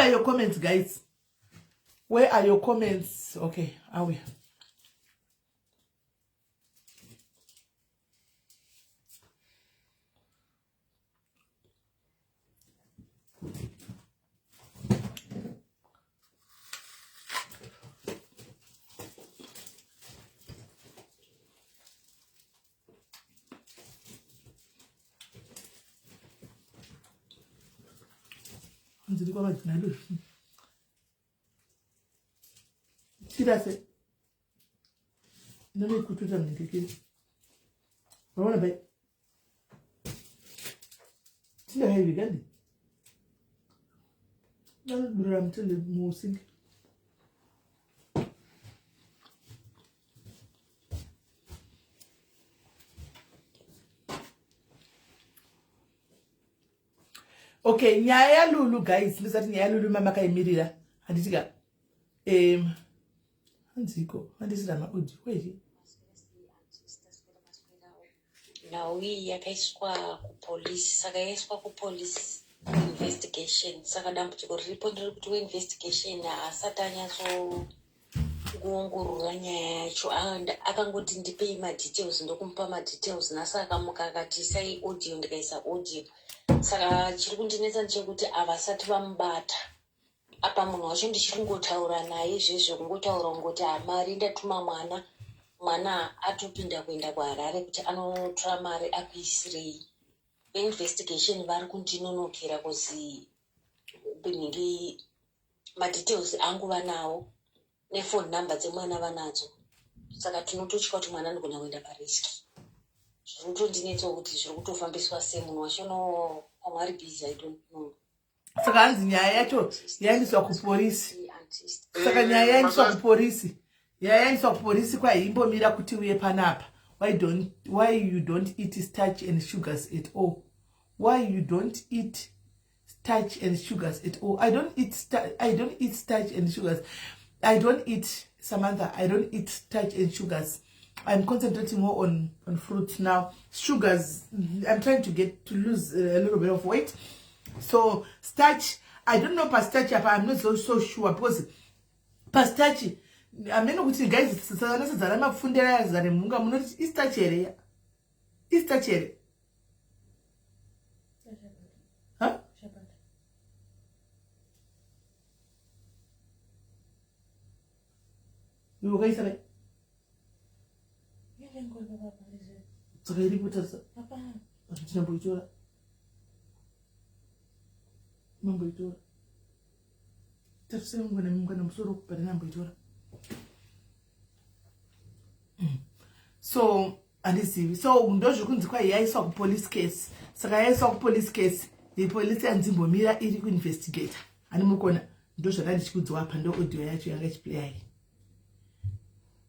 are your comments guys? Where are your comments? Okay, auya. Ndiri kwamadzimai Chirase. Ndinokututa mningikiri. Unaona bai? Tinda hivi gani? Ndinoburira mutende musingi. Okay, nyaya yaLulu guys, ndisati nyaya yaLulu mamakaimirira. Handiti ka? Hanziko, handisira maaudio. Wait. Nhau iyi yakaiswa kupolice, saka yaiswa kupolice investigation. Saka dambudziko riripo ndiri kuti weinvestigation haasati anyatsokuongorora nyaya yacho. Akangoti ndipei madetails, ndokumupa madetails. Nhasi akamuka akati isai audio, ndikaisa audio. Saka chiri kundinetsa ndechekuti havasati vamubata. Apa munhu wacho ndichiri kungotaura naye izvezvo, kungotaura kungoti hamari ndatuma mwana, mwana atopinda kuenda kuHarare kuti anotora mari akuisirei. Veinvestigation vari kundinonokera kuzi nhingi madetails angu vanawo nefone number dzemwana vanadzo, saka tinototya kuti mwana anogona kuenda pariski. Zviri kutondinetsawo kuti zviri kutofambiswa sei, munhu wacho no pamwe ari busy, I don't know. Saka hanzi nyaya yacho yaendeswa kupolisi. Saka nyaya yaendeswa kupolisi, yaendeswa kupolisi kwaimbomira kuti uye panapa. Why you don't eat starch and sugars at all? Why you don't eat starch and sugars at all? I don't eat starch and sugars. I don't eat, Samantha, I don't eat starch and sugars. I'm concentrating more on fruits now. Sugars, I'm trying to get to lose a little bit of weight. So starch, I don't know pastarch apa, I'm not so sure because pastarch, amene kuti guys, sadza ramapfundera sadza remhunga munoti istarch here? Istarch here? Huh? Iwe ukaisa vai? Saka iripo tarisa. Tinamboitora. Mamboitora. Tarisa mungwana mungwana musoro but namboitora. So handizivi. So ndozvekunzi kwai yaiswa kupolice case. Saka yaiswa kupolice case, the police yanzimbomira iri kuinvestigata. Hani muri kuona ndozvanga ndichikudziwa apa, ndo audio yacho yanga ichiplay.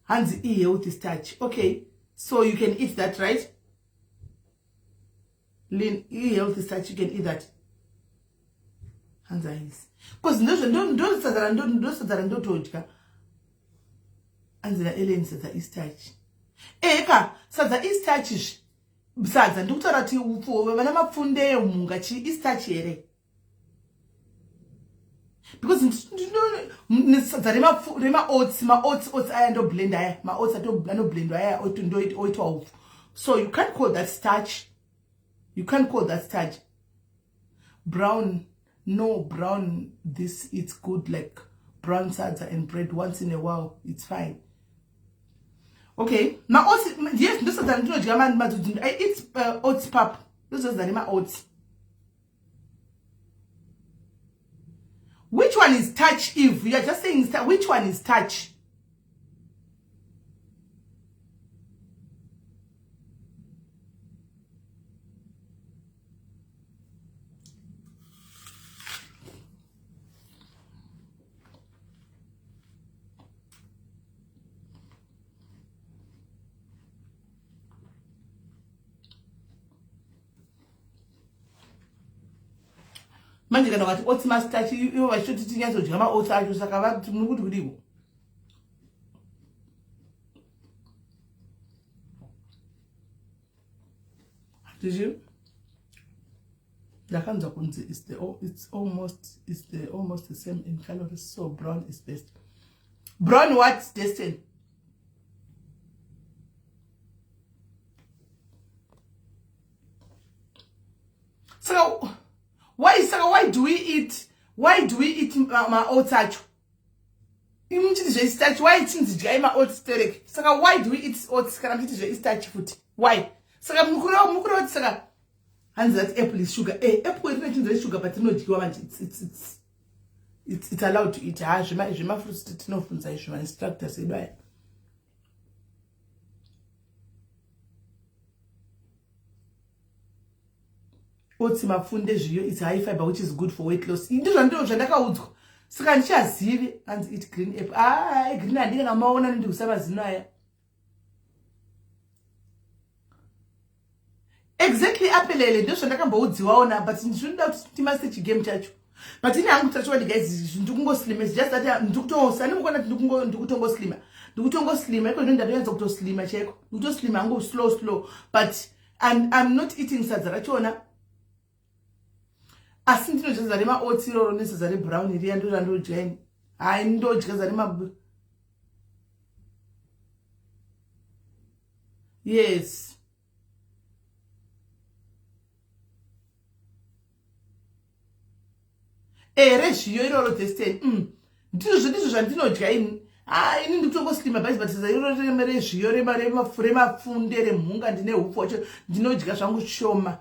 Hanzi e-healthy starch. Okay, so you can eat that, right? Lin, e-healthy starch, you can eat that. Hanzi haisi. Because ndozvo ndosadza randotodya. Hanzi naEllen sadza istarch. Eka, sadza istarch izvi. Sadza ndikutaura kuti upfu vana mapfunde mhunga chi istarch here? Because sadza remaoats, maoats oats aya ndoblend aya, maoats anoblendwa aya oitwa upfu. So you can't call that starch. You can't call that starch. Brown, no brown, this it's good like brown sadza and bread once in a while, it's fine. Okay, maoats, yes, ndosadza ndinodya madzudzu. I eat oats pap. Ndosadza remaoats. Which one is touch, Eve? You are just saying, which one is touch? Manje kana vati oats mastarch, ivo vachitoti tinyatsodya maoats acho, saka vati muri kuti kudiko? Did you? Ndakanzwa kunzi it's the, it's almost, it's the, almost the same in calories, so brown is best. Brown what, Destin? Saka why, saka why do we eat, why do we eat maoats acho? Imi muchiti zveistarch, why chinzi dyai maoats terek? Saka why do we eat oats kana muchiti zveistarch futi? Why? Saka mukureva kuti saka hanzi that apple is sugar. Eh, apple rine chinzi resugar but rinodyiwa manje. It's allowed to eat. Ha, zvemafruits tinofunza izvi mainstructors edu aya. Otsi mapfunde zviyo it's high fiber which is good for weight loss. Ndizvo ndizvo zvandakaudzwa. Saka ndichazivi hanzi eat green apple. Ah, green handinge kamaona ndikusa mazino aya. Exactly, apelele ndizvo zvandakamboudziwawo na, but ndinoda kuti timaste chigame chacho. But ini hangu tachokwadi guys, ndikungoslima. It's just that ndikutosa andimukona kuti ndikutongoslima. Ndikutongoslima iko zvino, ndatoyanza kutoslima chaiko. Ndikutoslima hangu slow slow, but I'm not eating sadza rachona, asi ndinodya sadza remaoats iroro nesadza rebrown riya, ndo randodya ini. Hai, ndodya sadza rema, yes. Rezviyo iroro, Destin. Ndizvo zvandinodya ini. Ha, ini ndikutongoslima bhaisi, but sadza iroro rezviyo remapfunde remhunga ndine hupfu wacho ndinodya zvangu shoma.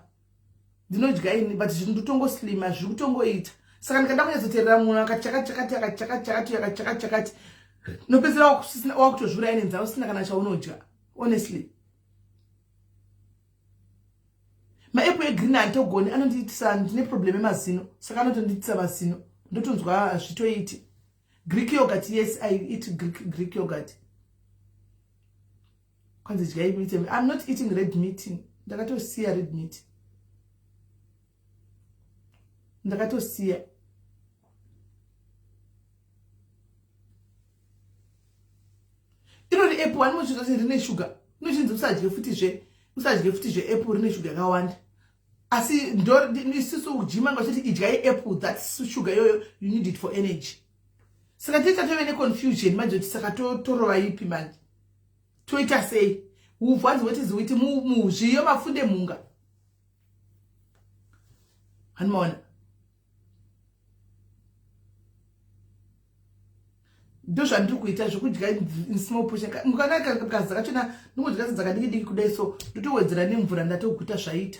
Ndinodya ini, but ndikutongoslima, zviri kutongoita. Saka ndikada kunyatsoteerera munhu akati chakati chakati akati chakati chakati akati chakati chakati, nopedzera wakutozviuraya nenzara usina kana chaunodya. Honestly, maapple egreen handitogoni, anondiitisa, ndine problem emazino, saka anotondiitisa mazino, ndotonzwa hazvitoiti. Greek yogurt, yes, I eat Greek yogurt. Kwanzi dyai meat. I'm not eating red meat. Ndakatosiya red meat, ndakatosiya. Irori apple animochitoti rine shuga, inochinzi usadye futi zve, usadye futi zveapple, rine shuga yakawanda. Asi ndo isusu kujima ngachiti idyai apple, that sugar iyoyo you need it for energy. Saka tiita tove neconfusion manje kuti saka torova ipi manje, toita sei? Upfu hanzi weti ziwiti muzviyo mapfunde mhunga, hanimaona. Ndo zvandiri kuita zvekudya in small portion. Mukana kazi kachona ndingodya sadza kadiki diki kudai, so ndotowedzera nemvura, ndatoguta, zvaita.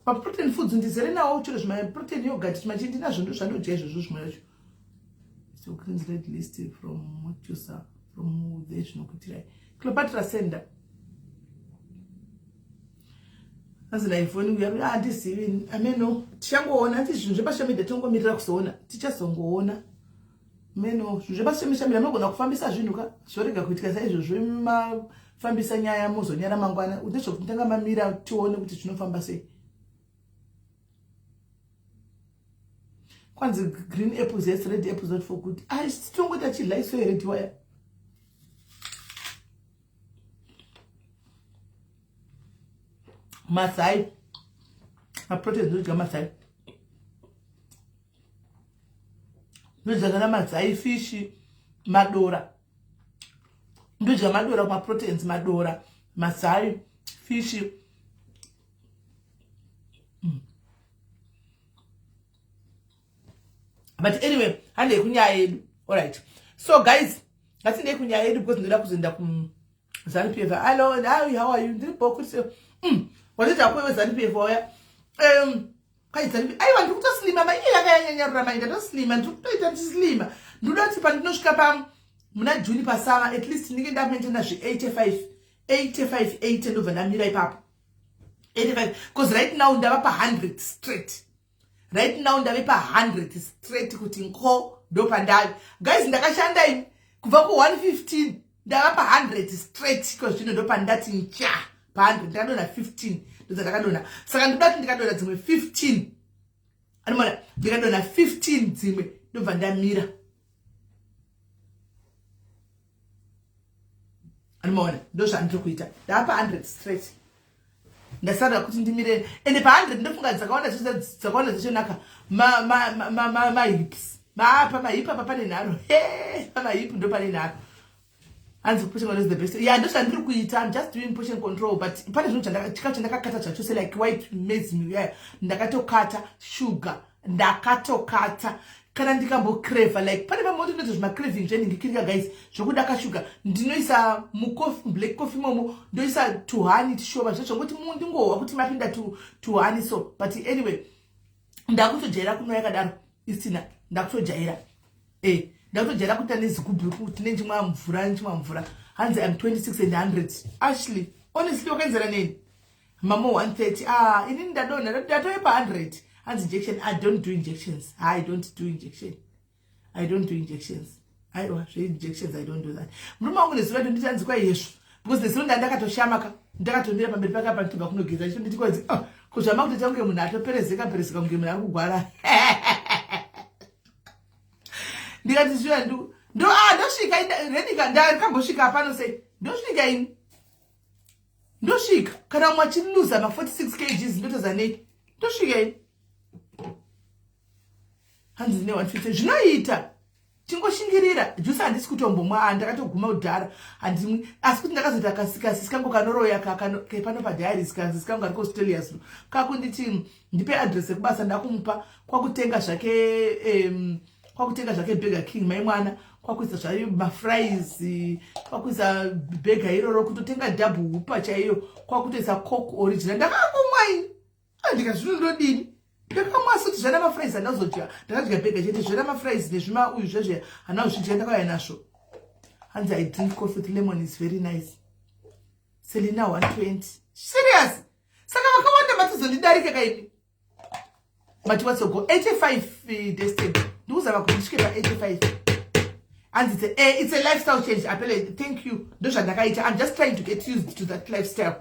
Paprotein foods ndizere nawo chero zvimaprotein yogurt chimachi ndinazvo, ndo zvandodya izvozvo. Zvimwe zvacho so greens red list from mochusa from the zvinokuitirai. Cleopatra Sender anzi naifoni, handizivi, ameno, tichangoona. Hanzi zvinhu zvepashamida tinongomirira kuzoona, tichazongoona meno. Zvinhu zvepashamida munogona kufambisa zvinhu ka, zvorega kuitika saizvozvo. Mafambisa nyaya muzonyara mangwana. Ndezvekuti tanga mamira tione kuti zvinofamba sei. Kwanzi green apples yes, red apples not for good. Ai, tinongoti achidla iso here tiwaya. Mazai maprotein, ndodya mazai, ndodya kana mazai, fishi, madora. Ndodya madora kumaproteins, madora, mazai, fishi. But anyway, handei kunyaya yedu. Alright, so guys, ngatindei kunyaya yedu because ndoda kuzoenda kuZANU PF. Hallo, hi, how are you? Ndiri bokuti watoita kwewe ZANU PF wauya. Kaizani, aiwa, ndiri kutoslima ma, iye yanga yanyanyarura mai. Ndatoslima, ndiri kutoita ndichislima. Ndinoda kuti pandinosvika pa muna June pasama, at least ndinge ndamaintaina zve85 85 80, ndobva ndamira ipapo 85, because right now ndava pa100 straight. Right now ndave pa100 straight, kuti nko ndopandave. Guys, ndakashanda ini kubva ku115, ndava pa100 straight iko zvino, ndopandati ncha pa100. Ndakadonha 15, ndodza ndakadonha. Saka ndoda kuti ndikadonha dzimwe 15, anomona, ndikadonha 15 dzimwe, ndobva ndamira. Anomaona ndozvandiri kuita. Ndapa 100 straight. Ndasara kuti ndimire ende pa 100 ndofunga dzakaona dzakaona dzichonaka ma ma ma ma, ma hips. Ma pa ma hip apa pane nharo. He, pa ma hip ndo pane nharo. Hanzi portion control is the best. Yeah, ndozvandiri kuita. I'm just doing portion control but pane zvinhu chikafu chandakakata zvachose like white maize meal. Yeah, ndakatokata sugar. Ndakatokata kana ndikambocrava like pane vamwe vanotoita zvimacraving zvenhingikirika guys zvekuda kashuga ndinoisa mucoffee black coffee momo ndoisa tuhani tishoma zve zvongoti ndingohwa kuti mapinda tuhani so but anyway ndakutojaira kunwa yakadaro isina ndakutojaira eh ndakutojaira kuita nezigubhu kuti nenchimwa mvura nchimwa mvura hanzi im 26 and 100 ashley honestly wakaenzana neni mamo 130 ah inini ndadonha ndatove pa 100 hanzi injection i don't do injections i don't do injection i don't do injections aiwa zveinjections i don't do that murume wangu nezuro ndonditi hanzi kwaiyesvo because nezuro ndandakatoshama ka ndakatomira pamberi pake apa nditobva kunogeza chitonditi kwanzi oh, ko zvamakutoita kunge munhu atoperezeka perezeka kunge munhu ari kugwara ndikati zviya ndu ndo ah ndosvika renika ndakambosvika pano sei ndosvika ini ndosvika kana umwe achiluza ma 46 kgs ndotoza nei ndosvika ini hanzi ndine 150 zvinoita chingoshingirira jusi handisi kutombomwa ah, ndakatoguma kudhara handimwi asi kuti ndakazoita kasikasisi kangu kanoroya kepano padiaries kasisi kangu kari kuaustralia zino kakunditi ndipe adress yekubasa ndakumupa kwakutenga zvake um, kwakutenga zvake burger king mai mwana kwakuisa zvayo mafries kwakuisa bhega iroro kutotenga double hupa chaiyo kwakutoisa coke original ndakangomwa ini ah, ndikazvino ndodini ndakamwa asi kuti zvana mafries handazodya ndakadya bhega chete zvana mafries nezvima uyu zvezve handina kuzvidya ndakauya nazvo hanzi i drink coffee with lemon is very nice selina 120 serious saka vakawanda matizondidarika kaini but what's your goal 85 eh, destiny ndikuzama kuti ndisvike pa 85 and it's a, eh, it's a lifestyle change apele thank you ndozvandakaita i'm just trying to get used to that lifestyle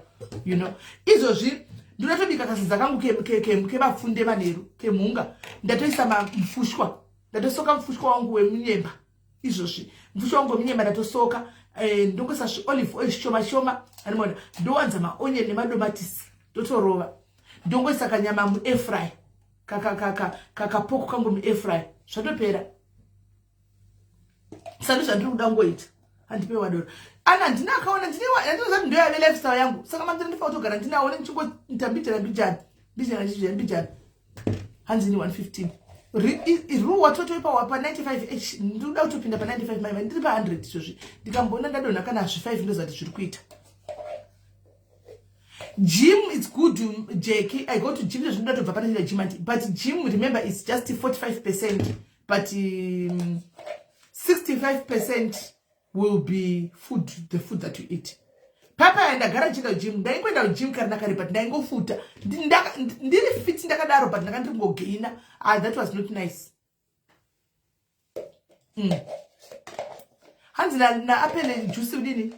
you know izvozvi ndinotobika kasadza kangu kemapfunde manheru kemhunga ndatoisa mufushwa ndatosoka mufushwa wangu wemunyemba izvozvi mufushwa wangu wemunyemba ndatosoka eh, ndongoisa zviolive oil shoma shoma animoona ndowanza maonion nemadomatisi ndotorova ndongoisa kanyama muairfry kakapoko kangu muairfry zvatopera sandi zvandiri kuda kungoita handipe wadoro ana ndina akaona ndinoziva ndoyave lifestyle yangu saka mandira ndifanira kutogara ndinawo ndichingoita mbijana mbijana mbijana mbijana mbijana hanzi ni 115 ru watotoipa pa 95 h ndinoda kutopinda pa 95 mai ndiri pa 100 izvozvi ndikamboona ndadonha kana zvi 5 ndozati zviri kuita gym it's good jackie i go to gym zvinoda tobva pane gym anti but gym remember it's just 45 percent but um, 65 percent will be food the food that you eat papa ndagara ndichienda kugym ndaingoenda kugym kare nakare but ndaingofuta ndiri fit ndakadaro but ndanga ndiri kungogaina ah, that was not nice mm. hanzi naapele na juice udini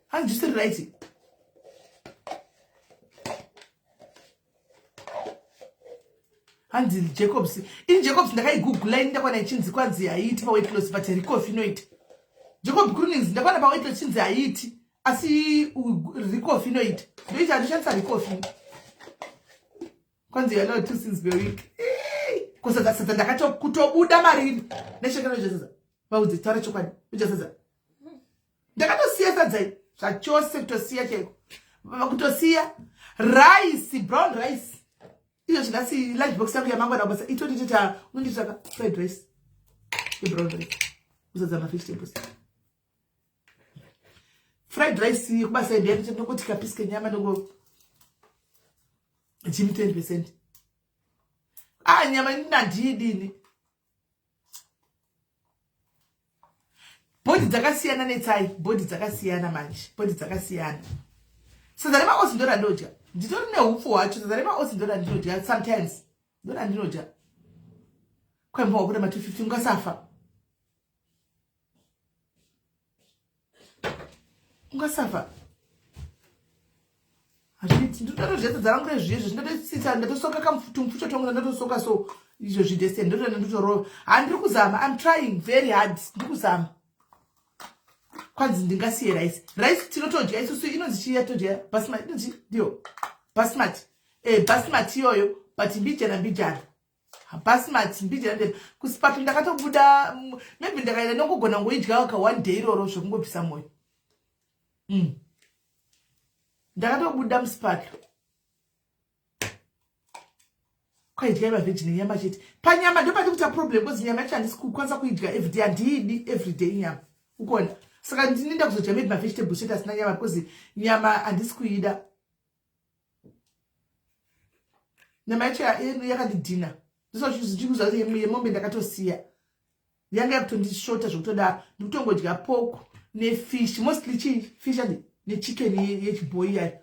hanzi juice riright hanzi jacobs ini jacobs ndakaigugula ini ndakwana ichinzi kwanzi haiiti paweight loss but recof inoita jacob crunings ndakwana paweight loss chinzi haiiti asi recof inoita ndoita andishandisa recof kwanzi you're allowed two sins per week kusadza sadza ndakatokutobuda mariri neshekero zvesadza vaudze taura chokwadi udya sadza ndakatosiya sadza iri zvachose kutosiya chaiko kutosiya rice brown rice izvo zvinasi lunch box yangu yamangwana kubasa itotitita unonditsvaka fried rice ibrown rice uzadza mavegetables fried rice yekubasa ndiya ndongoti kapisi kenyama ndongo jim 10 percent ah nyama nandiyidini bhodhi dzakasiyana netsai bhodhi dzakasiyana manje bhodhi dzakasiyana sadza remaosi ndo randodya nditori neupfu hwacho sadza remaosi ndo randinodya sometimes ndo randinodya kwaimba wakuda ma 250 ungasafa ungasafa hazviiti ndototozviedza dzarangu rezvizvi ndatotsitsa ndatosoka kamufutumfucho twangu ndatosoka so izvo zvidese ndotoenda ndotorova handiri kuzama im trying very hard ndiri kuzama Kwanzi ndingasiye rice. Rice tinotodya isusu inonzi chii yatodya? Basmati inonzi ndiyo. Basmati. Eh, basmati iyoyo but mbijana mbijana. Basmati mbijana mbijana. Kusipato ndakatobuda maybe ndakaenda ndongogona ngoidya ka one day iroro zvekungobvisa moyo. Ndakatobuda musipato. Kwaidya mavheji nenyama chete. Panyama ndopati kuita problem because nyama yacho handisi kukwanisa kuidya everyday, handiidi everyday nyama. Ukuona? Saka ndinoenda kuzodya maybe mavegetables chete asina nyama because nyama handisi kuida. Nyama yacho yakandidhina. Ndisachikuziva kuti yemombe ndakatosiya. Yanga yakutondishota zvekutodaro. Ndikutongodya pork nefish, mostly chii? Fish andi nechicken yechibhoyi yayo.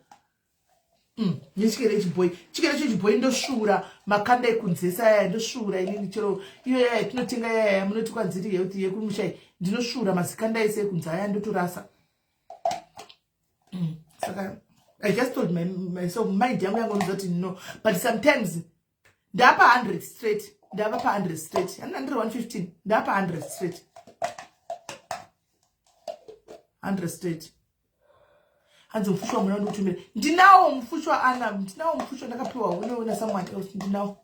Nechicken yechibhoyi. Chicken yacho yechibhoyi ndosvuura makanda ekunzesa yaya, ndosvuura inini chero iyo yaya tinotenga yaya munoti kwanziri health yekumusha iyi, ndinosvuura mazikanda ese ekunze aya ndotorasa. Saka I just told myself, mind yangu yangondiudza kuti no, but sometimes ndapa 100 straight, ndava pa 100 straight, handina ndiri 115, ndapa 100 straight, 100 straight. Hanzi mufushwa muna ndikutumira, ndinawo mufushwa ana, ndinawo mufushwa ndakapiwa unoona someone else, ndinawo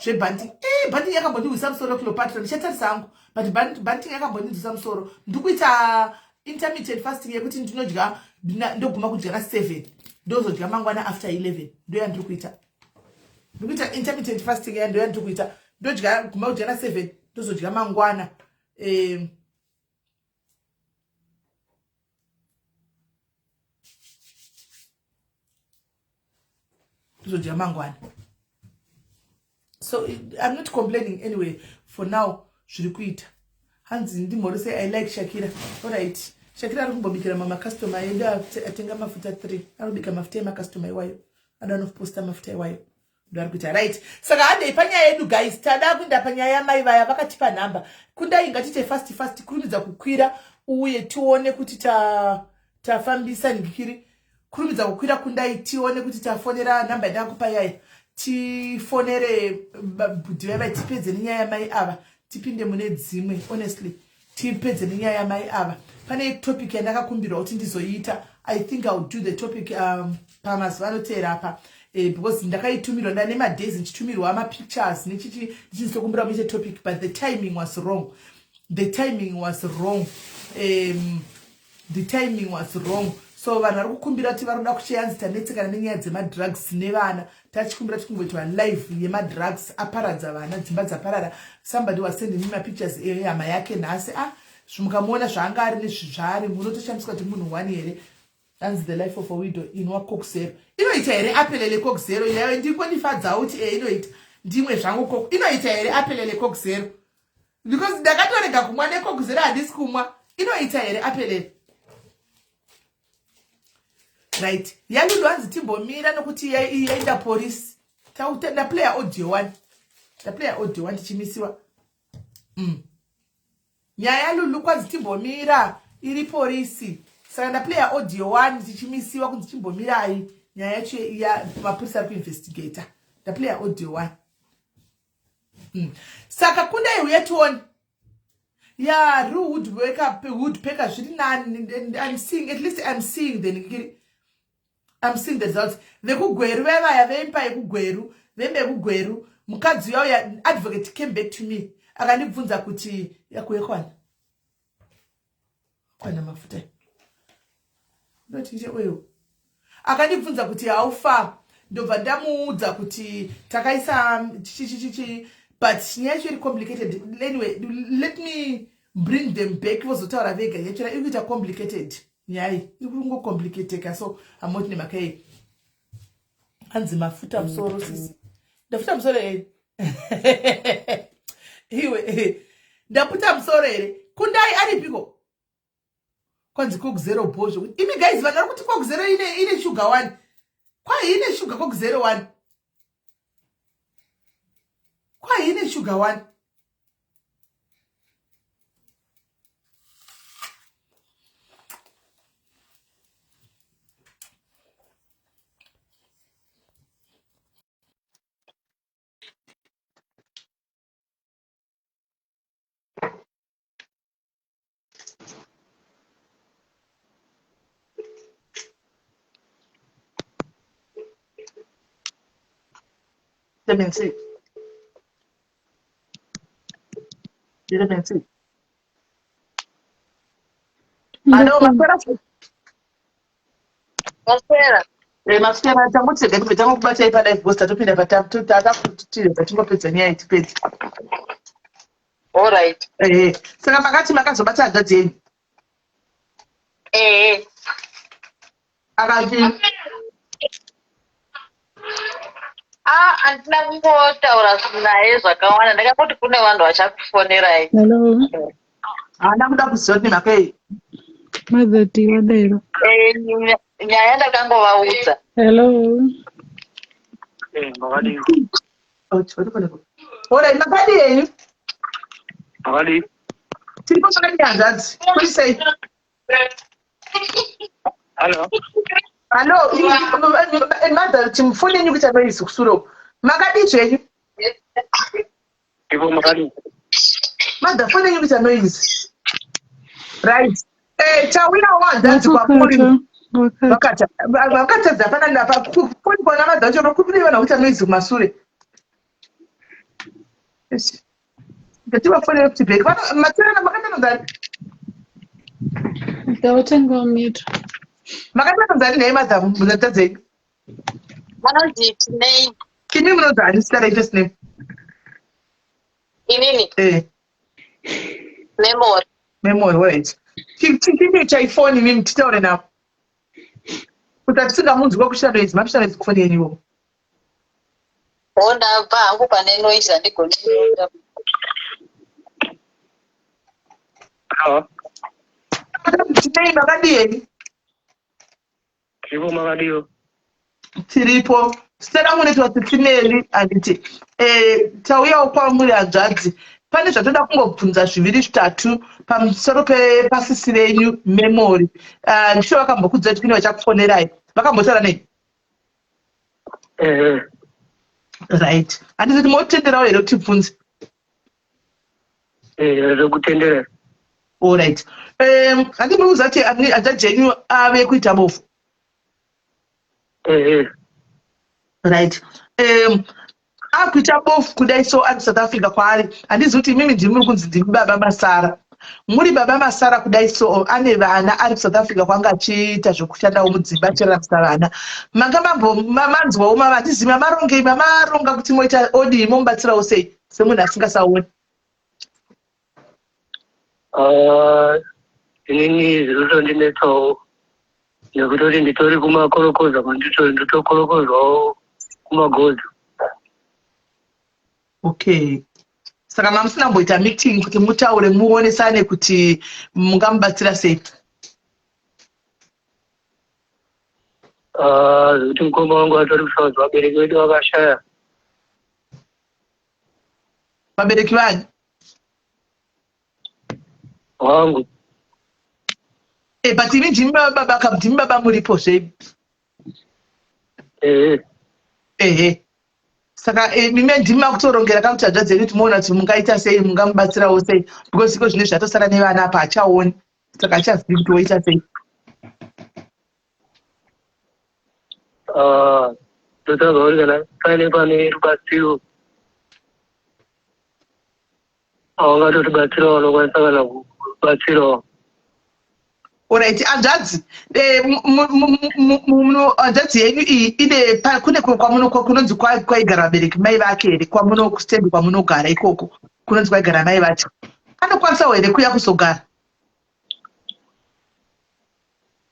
zvebhanting. Banting yakambondiwisa musoro Cleopatra, ndichatarisa hangu, but banting yakambondinzwisa musoro. Ndikuita intermittent fasting yekuti ndinodya ndoguma kudya na 7, ndozodya mangwana after 11, ndoya ndiri kuita. Ndikuita intermittent fasting ya ndoya ndiri kuita, ndodya guma kudya na 7, ndozodya mangwana. Ndozodya mangwana. So I'm not complaining anyway for now, zviri kuita. Hanzi ndimhorese, I like Shakira. Alright, Shakira ari kumbobikira mama customer edu atenga mafuta 3, ari kubika mafuta emacustomer iwayo, ada anoposta mafuta iwayo, ndo ari kuita. Right, saka handei panyaya yedu guys, tada kuenda panyaya yamai vaya vakatipa nhamba. Kundai, ngatiite fast fast, kurumidza kukwira uye tione kuti tafambisa ndikiri. Kurumidza kukwira kundai, tione kuti tafonera nhamba yandakakupa yaya, tifonere bhudhi vaya, tipedze nenyaya yamai ava, tipinde mune dzimwe. Honestly, tipedze nenyaya yamai ava. Pane topic yandakakumbirwa kuti ndizoiita. I think I will do the topic pamazuva anoteera apa, because ndakaitumirwa, ndane madays ndichitumirwa mapictures nechichi, ndichizokumbira muite topic, but the timing was wrong, the timing was wrong, the timing was wrong. So vanhu vari kukumbira kuti vari kuda kucheyanzi tanetsekana nenyaya dzemadrugs nevana, tachikumbira tikungoitwa live yemadrugs aparadza vana, dzimba dzaparara. Somebody was sending me mapictures ehama yake nhasi, mukamuona zvaanga ari nezvizvaari, munotoshandiswa kuti munhu one here. Hanzi the life of a widow, inwa Coke Zero. Inoita here apelele Coke Zero? Yayo ndingondifadzawo kuti e inoita, ndimwe zvangu Coke. Inoita here apelele Coke Zero? Because ndakatorega kumwa neCoke Zero, handisi kumwa. Inoita here apelele? Right, yaLulu hanzi timbomira nokuti yaenda polisi. Ndaplaya audio one, ndaplaya audio one tichimisiwa. Nyaya yaLulu kwanzi timbomira, iri polisi, saka ndaplaya audio one tichimisiwa kunzi chimbomirai, nyaya yacho ya mapurisa ari kuinvestigata. Ndaplaya audio one. Saka kundai uye tione ya real woodpecker zviri nani. I'm seeing, at least I'm seeing the ngiri, I'm seeing the results. Vekugweru vevaya veimba yekugweru, vemba yekugweru, mukadzi uya uya, advocate came back to me akandibvunza kuti yakuye kwana kwana mafuta ndoti oyo, akandibvunza kuti how far, ndobva ndamuudza kuti takaisa chichichichi, but nyaya yacho iri complicated. Anyway, let me bring them back vozotaura vega. Yacho iri kuita complicated, nyaya iyi iri kungocomplicateka, so hamoti nemhaka yei. Hanzi mafuta musoro sisi, ndafuta musoro here iwe? Ndaputa musoro here? Kundai aripiko? Kwanzi Coke Zero bo zvokuti imi guys, vanhu vari kuti Coke Zero ine shuga one, kwai ine shuga Coke Zero one, kwai ine shuga one. 76. 76. Alo, maswera. Maswera. Eh, maswera. Tangoti rega tibve tangokubatai palive because tatopinda patataakutirega tingopedza nyaya itipedze. Alright. Eh, saka makati makazobata hanzvadzi yenyu? Eh. Akati Ah, handina kungotaura naye zvakawanda, ndakangoti kune vanhu vachakufonerai. Hello. Haana kuda kuziva kuti nemhaka yei? Mother D wadero. Eh, nyaya ndakangovaudza. Hello. Eh, makadii? Oh, Alright, makadii henyu? Makadii? Tiripo, makadii hanzvadzi? Kuri sei? Hello. Hallo, mother, chimufoni yenyu kuita noise kusure uko. Makadii zvenyu? Ipo, makadii? Mother, foni yenyu kuita noise. Right. Eh, tauyawo hanzvadzi kwamuri. Wakata. Vakata vakatadza hapana ndapa foni kwana mother vacho kuri vanhu kuita noise kumasure. Eish. Ngativafonere kuti break. Matsirana makatanonzani? Ndautenga mute. Makatanonzani nhai mother, muzata dzenyu? Vanonzi Tinei. Imi munonzani, zita renyu, first name? Inini? Eh. Memory. Memory, alright. Chii chaifoni mimi titaure navo? Kuti hatisingamunzwi kushanda noise, makushanda noise kufoni yenyu ivovo. O, ndabva hangu pane noise, handigoni kuita. Hello. Tinei, makadii henyu? Ipo, makadiwo? Tiripo. Zita rangu unoitwa Titineli, handiti? Eh, tauyawo kwamuri hanzvadzi, pane zvatoda kungobvunza zviviri zvitatu pamusoro pepasisi renyu Memory. Ah, ndisho vakambokudzai kuti kune vachakufonerai, vakambotaura nei? Eh. Right, handiti kuti motenderawo here kuti tibvunze? Eh, zvokutendera. Alright, handi muri kuziva kuti hanzvadzi yenyu ave kuita bofu? Eh. Right, akuita bofu kudai so, ari South Africa kwaari. Handizi kuti imimi ndimi muri kunzi ndimi baba Masara, muri baba Masara kudai so, ane vana ari kuSouth Africa kwanga achiita zvokushandawo mudzimba achiraramisa vana. Manga mambo manzwawo mava, handizi mamarongei, mamaronga kuti moita odii, momubatsirawo sei semunhu asingasaoni? Ah, inini zviri kutondinetsawo nekutoti nditori kumakorokoza kwanditori, ndotokorokozwawo kumagodzo. Okay, saka mamusina kumboita meeting kuti mutaure, muonesane kuti mungamubatsira sei? Ah, zvekuti mukoma wangu atori kuSouth, vabereki vedu vakashaya. Vabereki vanyu? Wangu. E, but imi ndimi baba ka, ndimi baba muripo zve? Ehe. Ehe, saka mime ndimi makutorongera kakuti hanzvadzi yenyu kuti muona kuti mungaita sei, mungamubatsirawo sei, because iko zvine zvatosara nevana apa, hachaoni, saka hachazivi kuti woita sei. Ah, ndotsvaga kuti kana paine pane rubatsiro aungatotibatsirawo, unokwanisa kana kubatsirawo. Alright, hanzvadzi, hanzvadzi yenyu iyi ine kune kwamuno kunonzi kwaigara vabereki mai vake here, kwamuno kustendi kwamunogara ikoko kunonzi kwaigara mai vacho? Anokwanisawo here kuya kuzogara?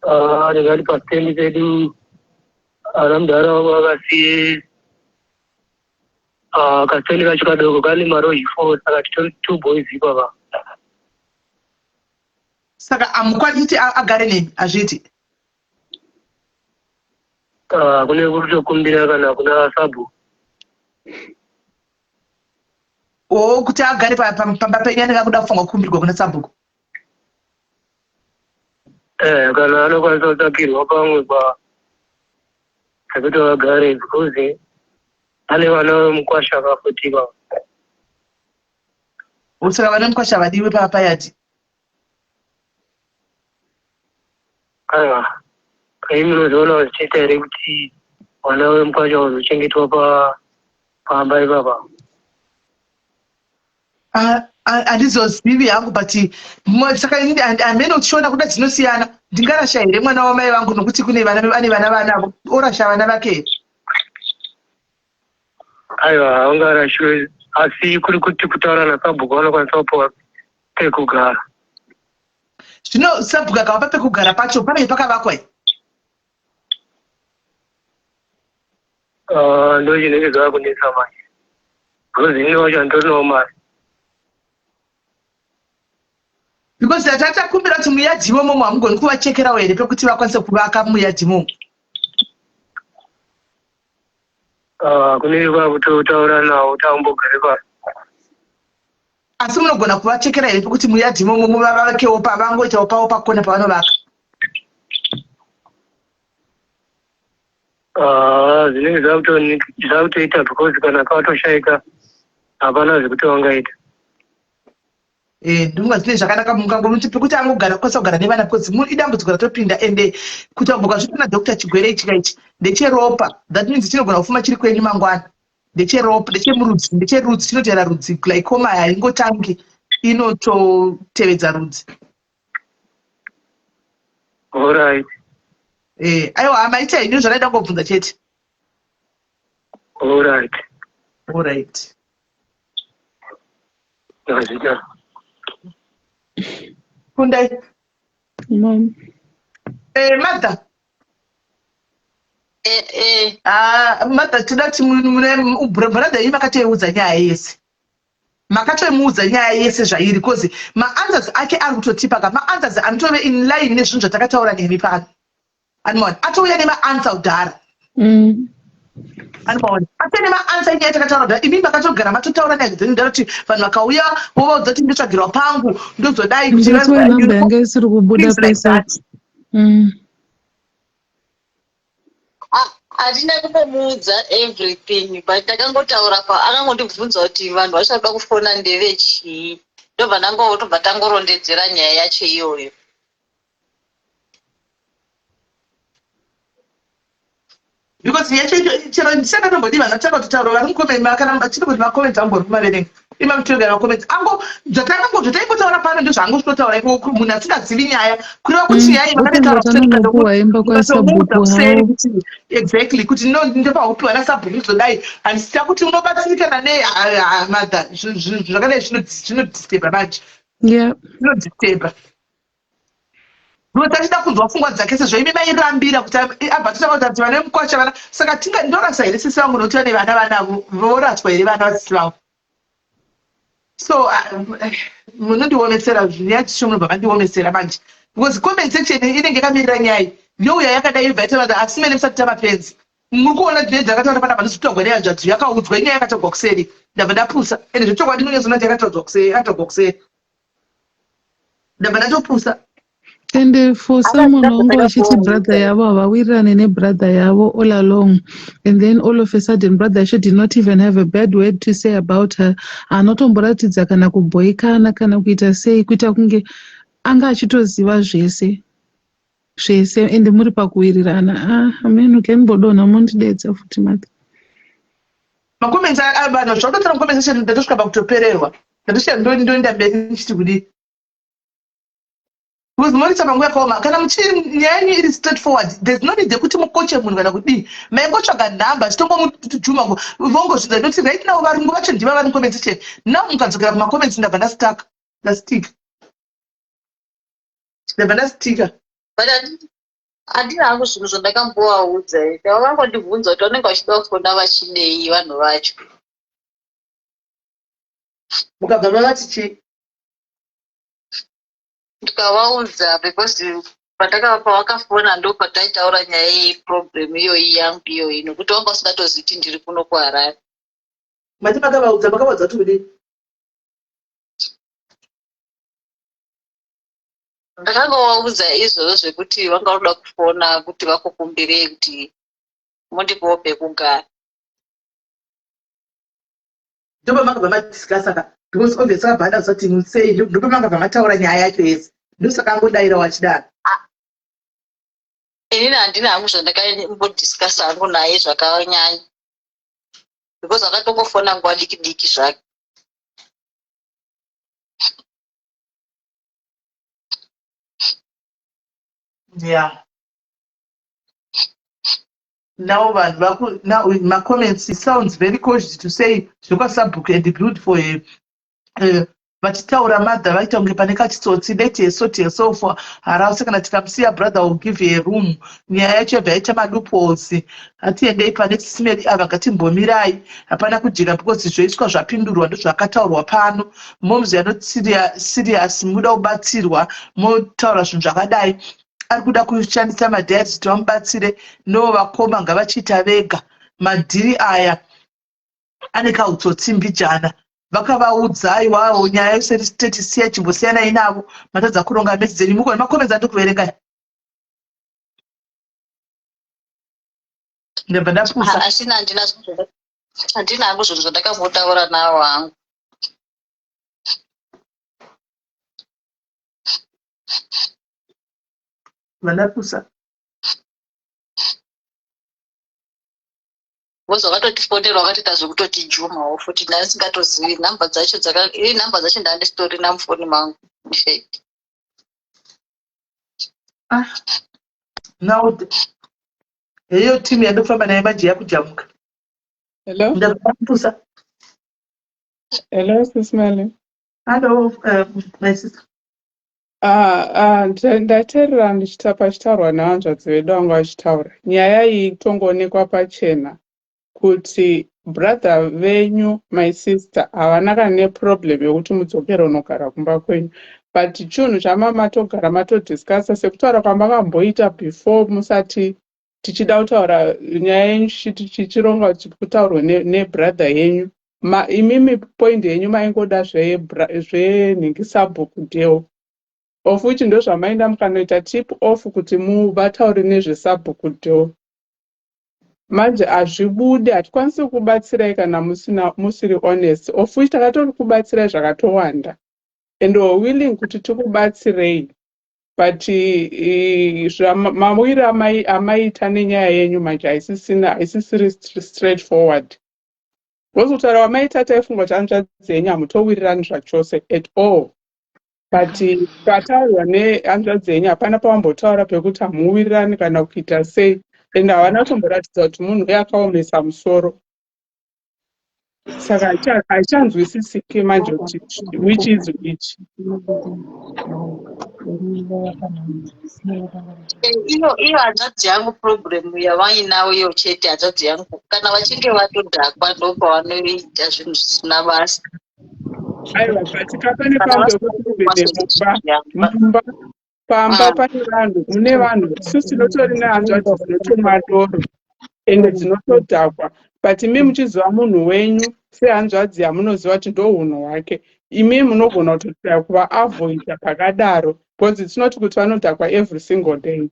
Ah, ndingati pastendi pedu ana mudhara wangu vakasiye, ah, kastendi kacho kadoko kane maroji four, saka titori two boys ipapa. Saka hamukwanisi kuti agare nemi, hazviiti? Ah, kune kutokumbira kana kuna sabhu. O, kuti agare pamba penyu anenge akuda kufanwa kukumbirwa kuna sabhuku. Eh, kana anokwanisa kutsvakirwa pamwe pa pekuti vagare, because ane vana vemukwasha kafuti ipapa. Saka vana mukwasha vadiwe papayati? Aiwa, kai munozoona zvichiita here kuti vana vemukwasha vazochengetwa pa Pamba ipapa. Handizozivi hangu, but saka inini hamene uchiona kuda dzinosiyana. Ndingarasha here mwana wamai vangu nokuti kune vana, ane vana vanavo, orasha vana vake here? Aiwa, haungarashiwe, asi kuri kuti kutaura nasabhuku vanokwanisa kupiwa pekugara. Zvino sabhuku akavapa pekugara pacho, panenge pakavakwa here? Ah, ndo chinenge zvakunetsa manje, because ini wacho handitorinawo mari. Because tatakumbira kuti muyadhi imomo hamugoni kuvachekerawo here pekuti vakwanise kuvaka muyadhi imomo? Ah, kune vakutotaura nawo tambogare pasi. Asi munogona kuvachekera here pekuti muyadhi imomo muvavakewo, pavangoitawo pavo pakona pavanovaka? Ah, zvinenge zvakutoita, because kana katoshaika hapana zvekuti vangaita. Eh, ndinonga zvine zvakanaka mungangomuti pekuti angogara, kukwanisa kugara nevana, because idambudziko ratopinda. Ende kutambuka zvito nadoctor, chigwere ichi kaichi ndecheropa. That means chinogona kufuma chiri kwenyu mangwana. Ndecheropa, ndechemurudzi, ndecherudzi, chinotevera rudzi. Glaucoma haingotangi, inototevedza rudzi. Alright. Eh, aiwa, hamaita henyu, zvadaida kungobvunza chete. Alright. Alright. Ndazvita. Kundai. Mom. Eh, mother. Eh, eh. Ah, mother, toda kuti brother iyi makatoiudza nyaya yese, makatomuudza nyaya yese zvairi, cause maanswers ake ari kutotipa ka maanswers anotove in line nezvinhu zvatakataura nemi pano. Anomaona atouya nemaanswer kudhara. Anomaona atouya nemaanswer enyaya takataura kudhara. Imi makatogara matotaura naye dzenyu kudhara kuti vanhu vakauya vovaudza kuti ndotsvagirwa pangu, ndozodai kuti That's why number yanga isiri kubuda things like pese. that. Ah, handina kumbomuudza everything, but ndakangotaura pa akangondibvunza kuti vanhu vachada kufona ndevechii, ndobva ndangotobva tangorondedzera nyaya yacho iyoyo. Because yacho chero ndisakatombodi vanhu vatanga kutaura vari mucomment, kana chiri kuti macomments angori kumaverenga, imamutoga macomments ango zvatangango zvataingotaura pano, ndozvaangosvitotaura ikoko. Munhu asingazivi nyaya, kureva kuti nyaya iyi makatotaura kuseri. Otongotanonopuwa imba Ukatomuudza kwasabhuku kuseri havo. kuti exactly kuti no, ndofanira kupiwa nasabhuku, zodai handisita kuti unobatsirikana nei. Mother, zvakadai zvinodisturba manje. Zvinodisturba because achida kunzwa pfungwa dzake, sezvo imi mairambira kuti abva totaura kuti vana vemukwasha vana, saka tinga ndorasa here sisi vangu nokuti vane vana vanavo? Voraswa here vana vasisi vangu? So munondiomesera nyaya dzicho, munobva mandiomesera manje, because comment section inenge yakamirira nyaya youya yakadai, yobva yaita. Asi mene musati tamapenzi, muri kuona dzine dzakataura panapa, ndizvitogwa nehanzvadzi yakaudzwa inyaya yakatogwa kuseri. Ndabva ndapusa, ende zvechokwadi ndinonyatsoona kuti yakataudzwa kuseri, yakatogwa kuseri, ndabva ndatopusa. And for someone wanga vachiti brother yavo havawirirane nebrother yavo all along, and then all of a sudden brother yacho did not even have a bad word to say about her, anotomboratidza kana kubhoikana kana kuita sei, kuita kunge anga achitoziva zvese zvese, ende muri pakuwirirana. Ah, amen, kembodonha mondidedza futi mati. Macomments, vanhu zvakutotora mucomment section, ndatosvika pakutopererwa, ndatosvika ndoenda mberi ndichiti kudii, because munoita panguva yakaoma. Kana muchi nyaya yenyu iri straight forward, there's no need yekuti mukoche munhu kana kudii. Maingotsvaga nhamba chitongomuchuma vongozvidza. Ndoti right now varungu vacho ndiva vari mucomment section now. Mukadzokera kumacomments, ndabva ndastuck, ndastika, ndabva ndastika. But handina hangu zvinhu zvandakambovaudza. Vangondibvunza kuti vanenge vachida kufona vachidei vanhu vacho. Mukabva mavati chii? Ndikavaudza, because pavakafona ndo pataitaura nyaya yeproblem iyoyi yangu iyoyi, nokuti vanga vasingatozivi kuti ndiri kuno kuHarare. Mati makavaudza, makavaudza kuti kudii? Ndakangovaudza izvozvo zvekuti vanga voda kufona kuti vakukumbirei kuti mundipewo pekugara. Ndopamakabva madiscussa ka, because obviously akabva ada kuzati sei, ndopamakabva mataura nyaya yacho yese, ndosaka angodayirawo achidaro. Inini handina hangu zvandakambodiscussa hangu naye zvakanyanya. Because akatongofona nguva diki diki zvake. Yeah, now vanhu vaku now macomments, it sounds very cautious to say zvekwasabhuku and build for a vachitaura mother vaita kunge pane kachitsotsi. Let her sort herself. Harause kana tikamusiya, brother will give her room. Nyaya yacho yabva yaita maloopholes. Hatiendei pane Sis Melly ava, ngatimbomirai, hapana kujeka because zvoiswa zvapindurwa, ndozvakataurwa pano. Moms yanot serious, muda kubatsirwa, motaura zvinhu zvakadai. Ari kuda kushandisa madiaries kuti vamubatsire. No, vakoma ngavachiita vega madhiri aya, ane kautsotsi mbijana. Vakavaudza iwawo nyaya yose teti siya, chimbosiyanai navo, matadza kuronga mesi dzenyu. Mukone macomments andikuverengai, ndabva ndapusa. Asina, handina hangu zvinhu zvandakambotaura nawo hangu. Vandapusa. Because vakatotifonera vakatoita zvekutotijumawo futi, ndandisingatozivi nhamba dzacho. Iri nhamba dzacho ndandisitorina mufoni mangu, in fact. Ah, now heyo timu yandofamba naye manje yakujamuka. Hello? Ndapusa. Hello, Sis Melly. Hello, my sister. Ah, ah, ndateerera ndichita pachitaurwa nehanzvadzi vedu vanga vachitaura. Nyaya iyi tongoonekwa pachena kuti brother venyu, my sister, havana kana neproblem yekuti mudzokere unogara kumba kwenyu. But chinhu chamamatogara matodiscussa sekutaura kwamakamboita before musati tichida kutaura nyaya yenyu, tichironga kuti kutaurwe nebrother yenyu. Imimi point yenyu maingoda zvenhingi sabhuku deal, of which ndozvamaenda mukanoita tip off kuti muvataure nezvesabhuku deal. Manje hazvibudi, hatikwanisi kubatsirai kana musina musiri honest, of which takatori kubatsirai zvakatowanda and we're willing kuti tikubatsirei, but mawiro amaita nenyaya yenyu manje haisisina, haisisiri straight forward, because kutaura wamaita taifunga kuti hanzvadzi yenyu hamutowirirani zvachose at all. But pataurwa nehanzvadzi yenyu hapana pavambotaura pekuti hamuwirirani kana kuita sei, and havana kutomboratidza kuti munhu uye akaomesa musoro. Saka haichanzwisisiki manje kuti which is which. Iyo hanzvadzi yangu, problem yavainawo iyo chete hanzvadzi yangu, kana vachinge vatodhakwa ndopavanoita zvinhu zvisina basa. Aiwa, but kapane pamwe pekuti mumba mumba pamba pane vanhu, mune vanhu. Isusu tinotori nehanzvadzi dzinotomwa doro ende dzinotodhakwa, but imi muchiziva munhu wenyu sehanzvadzi yamunoziva kuti ndo unhu hwake, imi munogona kutotraya kuvaavoida pakadaro, because it's not kuti vanodhakwa every single day.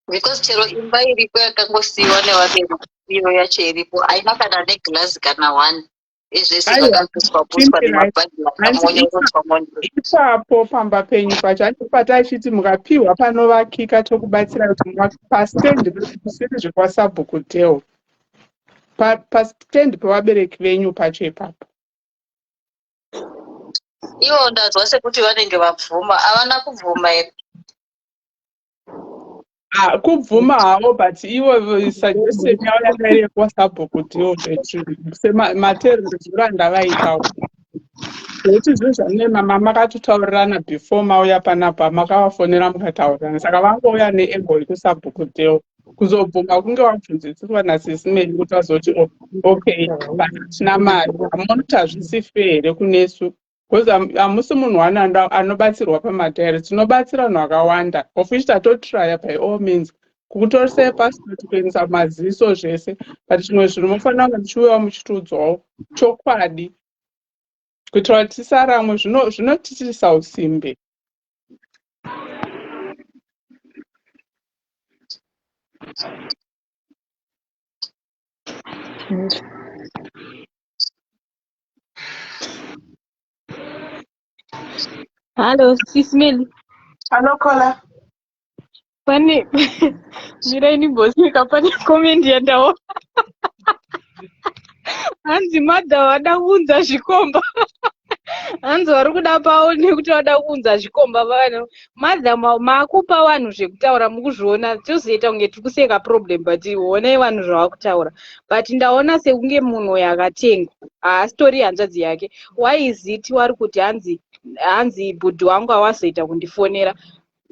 Because chero imba iripo yakangosiyiwa nevabereki, iyo yacho iripo haina kana neglazi kana one, izvese Aiwa, zvakabviswa buswa Chimbirai. nemabhagi akamonyorodzwa monyoro. Ipapo pamba penyu pacho andipata achiti mukapiwa panovakika tokubatsira kuti pastand kusiri zvekwasabhuku deo, pastand pevabereki venyu pacho ipapo. Ivo ndanzwa sekuti vanenge vabvuma, havana kubvuma here? Ah, kubvuma havo, but ivo suggestion yavo yanga iri yekwasabhuku deo sematerero andavaitawo, zvokuti zvinhu zvamune mama makatotaurirana before mauya panapa, makavafonera mukataurirana, saka vangouya neangle yekusabhuku deo kuzobvuma kunge vabvunzisirwa naSis Melly kuti vazoti, "Oh, okay, but hatina mari." Hamuoni kuti hazvisi fair here kunesu? Because hamusi munhu wani anobatsirwa pamadhairy, tinobatsira vanhu vakawanda, of which tatotrya by all means kukutorisai passport, kuendesa maziso, zvese, but zvimwe zvinhu munofanira kunge muchiuyawo muchitiudzawo chokwadi kuitira kuti tisaramwe. Zvinotitisa usimbe. Hello, Sis Melly. Hello, caller. Pane mirai ndimbosvika pane comment yandaona. Hanzi mother vada kuunza zvikomba. Hanzi vari kuda pavo nekuti vada kuunza zvikomba vanhu. Mother makupa vanhu zvekutaura mukuzviona tozoita kunge tiri kuseka problem but honai vanhu zvavakutaura. But ndaona sekunge munhu uyu akatengwa. Haasitori hanzvadzi yake. Why is it wari kuti hanzi hanzi bhudhi wangu awazoita kundifonera.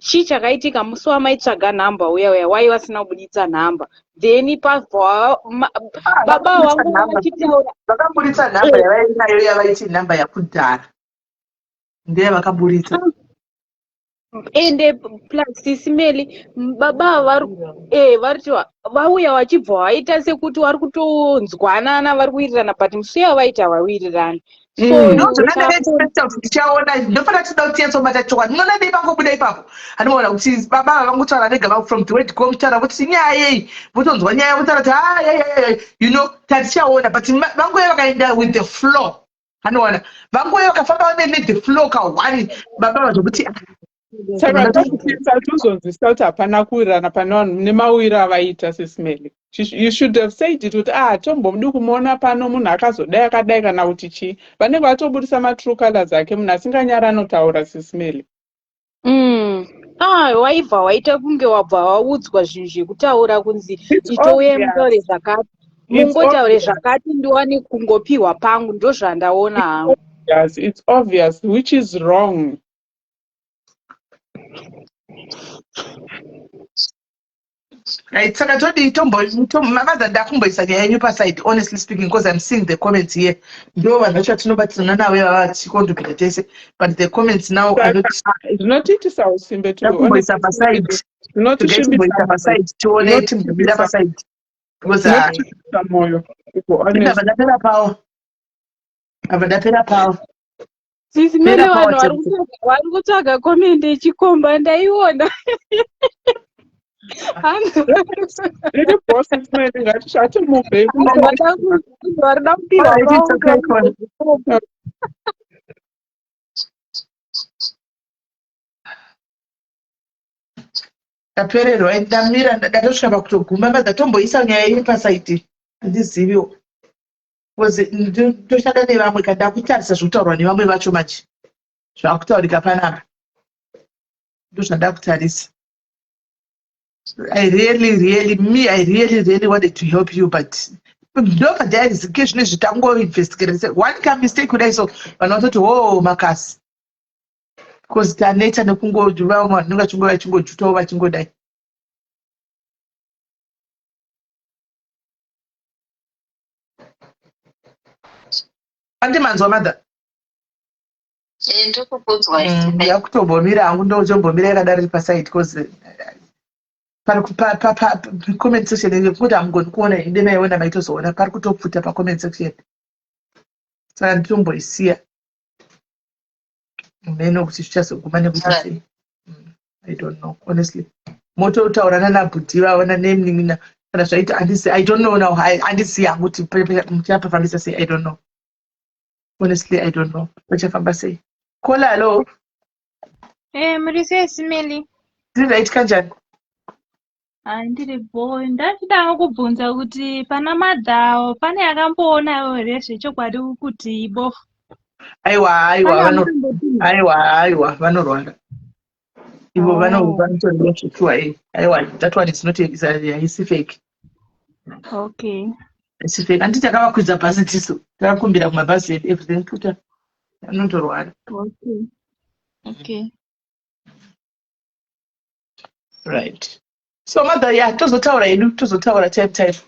Chii chakaitika musi wamaitsvaga nhamba uya uya why vasina kubuditsa nhamba then pabva baba vangu vachitaura vakaburitsa nhamba yavainayo yavaiti nhamba yakudhara ndiye vakaburitsa. Ende plus Sisi Melly baba vari variti vauya vachibva vaita sekuti vari kutonzwanana vari kuwirirana but musi uya vaita vawirirani. So ndozvandakaexpecta kuti tichaona ndofanira tinoda kuti tinyatsobata chokwadi munoona dei pangobuda ipapo andinoona kuti baba ava vangotaura vega va from the word go muchitaura kuti inyaya yei votonzwa nyaya votaura kuti ha you know tatichaona but vanguve vakaenda with the flow anoona vanguve vakafamba ne the flow ka one baba ava zvokuti Saka tozonzwisisa kuti hapana kuwirirana pane vanhu nemawiro avaita Sisi Melly. You should have said it kuti ah tombomudi kumuona pano munhu akazodai akadai kana kuti chii. Vanenge vatobudisa matrue colors ake munhu asinganyari anotaura Sisi Melly. Ah, waibva waita kunge wabva waudzwa zvinhu zvekutaura kunzi itouye mutaure zvakati. Mungotaure zvakati ndiwane kungopiwa pangu ndozvandaona hangu. Yes, it's obvious which is wrong. Right, saka todii tombo mamaza ndakumboisa nyaya yenyu paside honestly speaking because I'm seeing the comments here ndo vanhu vacho vatinobatsirana navo ivava tichikondupita tese but the comments now are not Zvinotiitisa usimbe to be ndakumboisa honest. paside Zvinotisvimbisa timboisa paside tione timbomira paside because Zvinotisvimbisa moyo to be honest. ndabva ndapera pawo abva ndapera pawo. Sisi Melly Pera vanhu pawo. vari kutsvaga comment yechikomba ndaiona. Hanzi Riri boss Melly ngatimubvei vari kuda kupiwa Alright, it's pawo okay, Con. Ndapererwa ndamira ndatosvika pakutoguma madza tomboisa nyaya yenyu paside handiziviwo because ndoshanda nevamwe kana ndakutarisa zvekutaurwa nevamwe vacho manje zvakutaurika panapa ndozvandakutarisa. I really really me I really really wanted to help you but ndobva ndairizike zvinezvi tangoinvestigate one ka mistake kudai so vanhu vatoti ho makasi because taneta nekungo vamwe vanenge vachingo vachingojutawo vachingodai. Andimanzwa mother? Eh, ndikukudzwa. Yakutombomira hangu ndochombomira yakadaro iri paside because pari comment section yekuti hamugoni kuona inde maiona maitozoona pari kutopfuta pacomment section saka nditomboisiya mheno kuti zvichazoguma nekuita sei. I don't know honestly mototaurana nabhudhi vavona nemunin'ina kana zvaita handisi I don't know now handisi hangu kuti muchapafambisa sei. I don't know honestly, I don't know pachafamba sei. Kola hello. Eh, muri sei Sisi Melly? Ndiri right kanjani? Hai, ndiri bho. Ndachidawo kubvunza kuti pana madhawo pane akamboonawo here zvechokwadi kuti ibofu? Aiwa aiwa. Pane Vano aiwa aiwa vanorwara ivo. Vanotorwa zveshuwa ei aiwa that one is not haisi fake. Haisi fake handiti takavakwidza bhasi tisu takakumbira kumabhazi edu everything puta anotorwara. Right, so mother ya tozotaura hedu tozotaura time time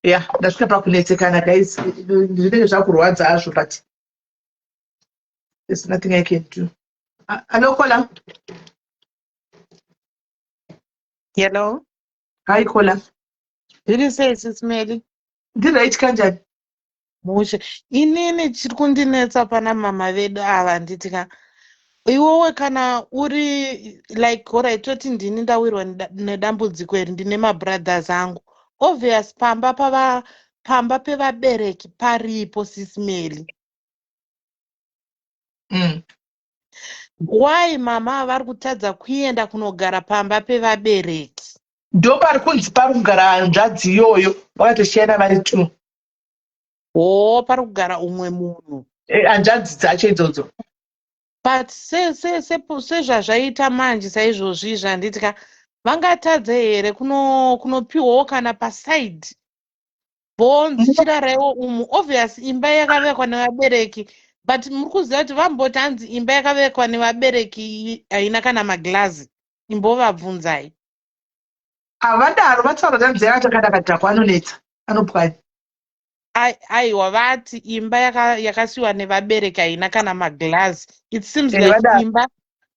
ya ndasvika pakunetsekana guys zvinenge zvakurwadza hazvo but there's nothing I can do. Hello Kola. Hello. Hi Kola. Zviri sei Sisi Melly? Ndiri right kanjani? Mushe. Inini chiri kundinetsa pana mama vedu ava nditi ka iwowe kana uri like alright toti ndini ndawirwa nedambudziko iri ndine mabrothers angu obvious pamba pava pamba pevabereki paripo Sisi Melly. Why mama vari kutadza kuenda kunogara pamba pevabereki? Ndo pari kunzi pari kugara hanzvadzi iyoyo vakatoshiyana vari two. Hoo, pari kugara umwe munhu. Hanzvadzi dzacho idzodzo. But sezvazvaita manje saizvozvi izvi, handiti ka, vangatadze here kunopiwawo kana paside bonzi, chiraraiwo umu? Obvious imba yakavekwa nevabereki, but muri kuziva kuti vamboti hanzi imba yakavekwa nevabereki haina kana maglazi. Imbovabvunzai. Havadaro, vataura kuti hanzi yakati akadhakwa, anonetsa, anopwanya. Aiwa, vati imba yakasiyiwa nevabereki haina kana maglazi. It seems like imba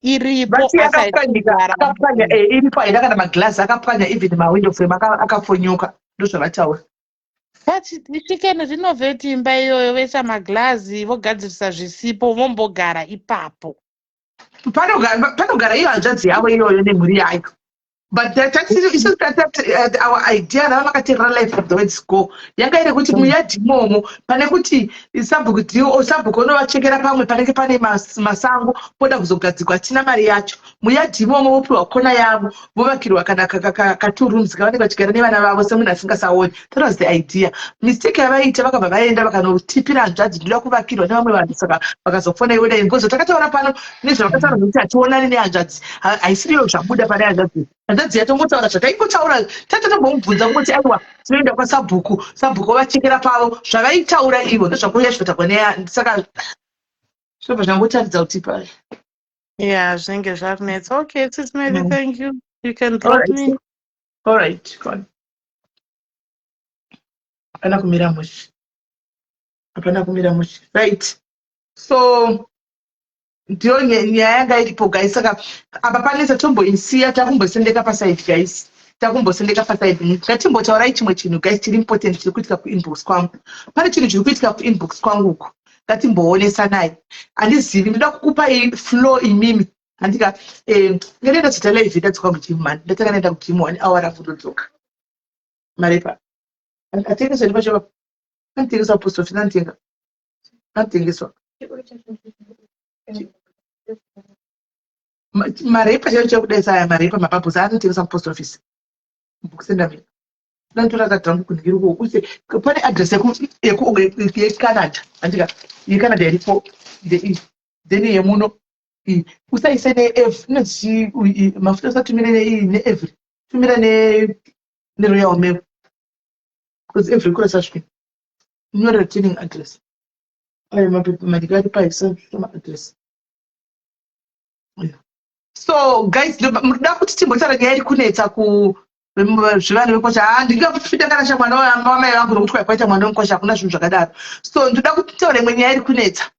iripo. Vati yakapwanyika, akapwanya, iripo, haina kana maglazi, akapwanya even mawindow frame akafonyoka, ndozvavataura. But she can renovate imba iyoyo, voisa maglazi, vogadzirisa zvisipo, vombogara ipapo. Panogara iyo hanzvadzi yavo iyoyo nemhuri yayo, but isusu our idea, rava vakateerera live from the words go, yanga iri kuti muyadhi imomo, pane kuti sabhuku dio, sabhuku unovachekera pamwe panenge pane masango poda kuzogadzikwa, hatina mari yacho. Muyadhi imomo vopiwa kona yavo, vovakirwa kana ka2 rooms kavanenge vachigara nevana vavo semunhu asingasaoni. That was the idea. Mistake yavaita, vakabva vaenda vakanotipira hanzvadzi, ndoda kuvakirwa nevamwe vanhu. Saka vakazofona iwe dai, because takataura pano nezvavakataura zvekuti hationani nehanzvadzi, haisiriyo zvabuda pane hanzvadzi. Hanzvadzi yatongotaura zvataingotaura, tatatombomubvunza kungoti aiwa, tinoenda kwasabhuku, sabhuku vovachekera pavo. Zvavaitaura ivo ndozvakuuya zvikatakwa. Saka zvinobva zvangotaridza kuti pa Yeah, zvinenge zvakunetsa. Okay, Sis Mary, thank you, you can drop me. All right, gone. Hapana kumira mushe, hapana kumira mushe. Right, so ndiyo nyaya yanga iripo, guys. Saka apa panetsa, tomboisiya, takumbosendeka paside, guys, takumbosendeka paside. Ngatimbotaurai chimwe chinhu, guys, chiri important chiri kuitika kuinbox kwangu. Pane chinhu chiri kuitika kuinbox kwangu uku, ngatimboonesanai. Handizivi, ndoda kukupai flow imimi. Handika ngatienda zoita live, ndadzoka kugym mani. Ndatanga ndaenda kugym, one hour rangu, ndodzoka. Marepa atengeswa nepacho, anotengeswa post office, anotenga, anotengeswa marepa chaicho chekudai saya marepa, mabhabhus anotengeswa mupost office, mubook center mina. Ndanditora kadhangu kunhingiri uko, use pane address yeCanada, andika yeCanada iripo ndeiyi, then yemuno iyi usaise neF inonzi mafuta, usatumire neiyi neEvery, tumira neRoyal Mail, because Every kurasa zvinhu. Nyora returning address ayo mapepa madiki ari paisa maaddress. So guys, munoda kuti timbotaura nyaya iri kunetsa ku zvevanhu vekosha. Ha, ndingafita kana shamwana wamai vangu nokuti kwai kwaita mwana wemukosha, hakuna zvinhu zvakadaro. So ndoda kuti titaure imwe nyaya iri kunetsa.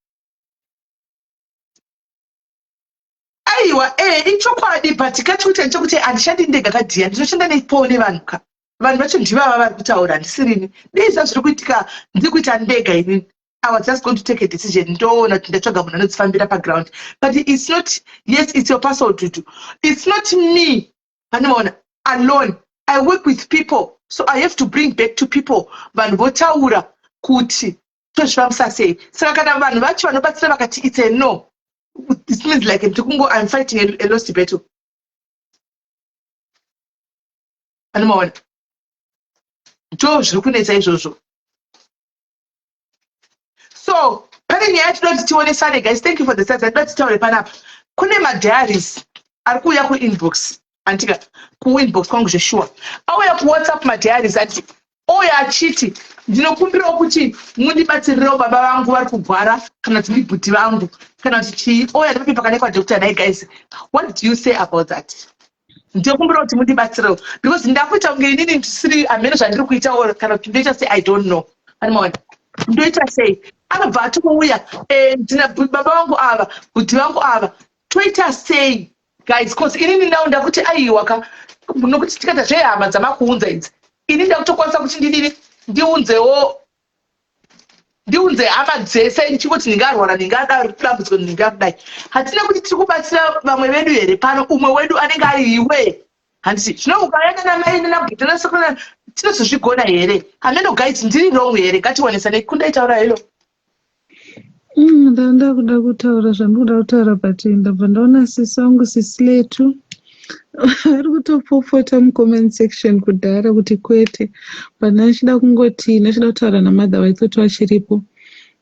Aiwa, ichokwadi, but kachikuita nechekuti handishandi ndega kadhiya, ndinoshanda nepo nevanhu ka. Vanhu vacho ndivava vari kutaura, handisirini. Dei zvazviri kuitika ndiri kuita ndega inini, I was just going to take a decision, ndoona kuti ndatsvaga munhu anodzifambira paground. But it's not, yes, it's your parcel to do. It's not me anomaona alone. I work with people, so I have to bring back to people, vanhu votaura kuti tozvifambisa sei. Saka kana vanhu vacho vanobatsira vakati it's a no, it means like ndikungo I'm fighting a lost battle, anomaona. Ndo zviri kunetsa izvozvo. So pane nyaya yatinoda kuti tionesane, guys. Thank you for the start. Atinoda titaure panapa, kune madiaries ari kuuya kuinbox, andika kuinbox kwangu zveshuwa, auya kuWhatsApp madiaries ati ouya achiti, "Ndinokumbirawo kuti mundibatsirirewo, baba vangu vari kugwara," kana kuti "Ndibhuti vangu," kana kuti chii. Ouya nemapepa kana kwadoctor. Nai guys, what do you say about that? "Ndinokumbira kuti mundibatsirewo because ndakuita kunge inini ndisiri hamene zvandiri kuitawo, kana kuti ndoita sei, I don't know." Animaona, ndoita sei? Anobva atouya, "Ndina baba vangu ava, bhuti vangu ava, toita sei, guys?" Cause inini ndau ndakuti aiwa ka, nokuti tikaita zvehama dzamakuunza idzi, ini ndakutokwanisa kuti ndidini, ndiunzewo, ndiunze hama dzese, ndichingoti ndingarwara, ndingadambudziko, ndingadai. Hatina kuti tiri kubatsira vamwe vedu here pano? Umwe wedu anenge ari iwe, handiti? Zvino ukaenda namai nenabhuti nasekuna, tinozozvigona here? Hameno guys, ndiri wrong here? Ngationesanei. Kundaitaura helo. Ndanda kuda kutaura zvandikuda kutaura, but ndabva ndaona sisi vangu, sisi Letu. Vari kutopopota mucomment section kudhara kuti kwete, but ndachida kungoti ndachida kutaura namother vaitoti vachiripo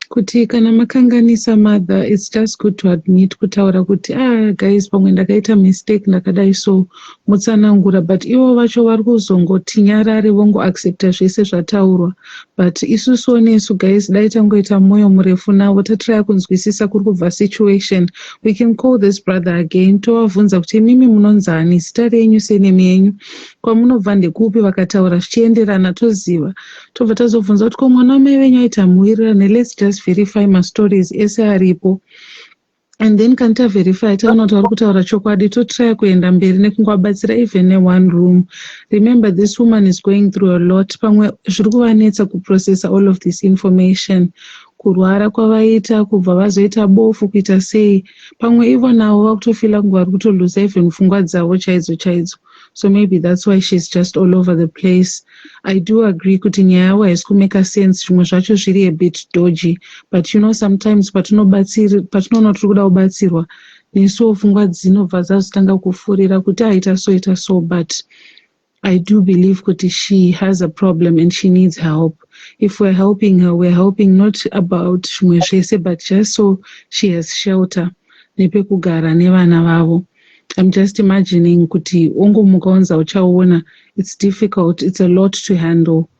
kuti kana makanganisa, mother, it's just good to admit, kutaura kuti, "Ah guys, pamwe ndakaita mistake, ndakadai." So mutsanangura, but ivo vacho vari kuzongoti nyarare, vongoaccepta zvese zvataurwa. But isusuwo nesu guys, dai tangoita mwoyo murefu navo, tatiraya kunzwisisa kuri kubva situation. We can call this brother again, tovabvunza kuti, "Imimi munonzani? Zita renyu, surname yenyu, kwamunobva ndekupi?" Vakataura zvichienderana, toziva. Tobva tazobvunza kuti, "Ko mwana wamai venyu aita muwirirane?" Let's just verify mastories ese aripo, and then kana taverify, taona kuti vari kutaura chokwadi, totraya kuenda mberi nekungovabatsira, even neone room. Remember, this woman is going through a lot. Pamwe zviri kuvanetsa kuprocessa all of this information, kurwara kwavaita, kubva vazoita bofu, kuita sei. Pamwe ivo navo vakutofeela kunge vari kutoluza even pfungwa dzavo chaidzo chaidzo. So maybe that's why she's just all over the place. I do agree kuti nyaya yavo haisi kumaka sense, zvimwe zvacho zviri a bit dodgy, but you know, sometimes patinoona tiri kuda kubatsirwa, nesuwo pfungwa dzinobva dzazotanga kufurira kuti aita so, ita so. But I do believe kuti she has a problem and she needs help. If we're helping her, we're helping not about zvimwe zvese, but just so she has shelter nepekugara nevana vavo. I'm just imagining kuti ongomuka onzi uchaona. It's difficult, it's a lot to handle,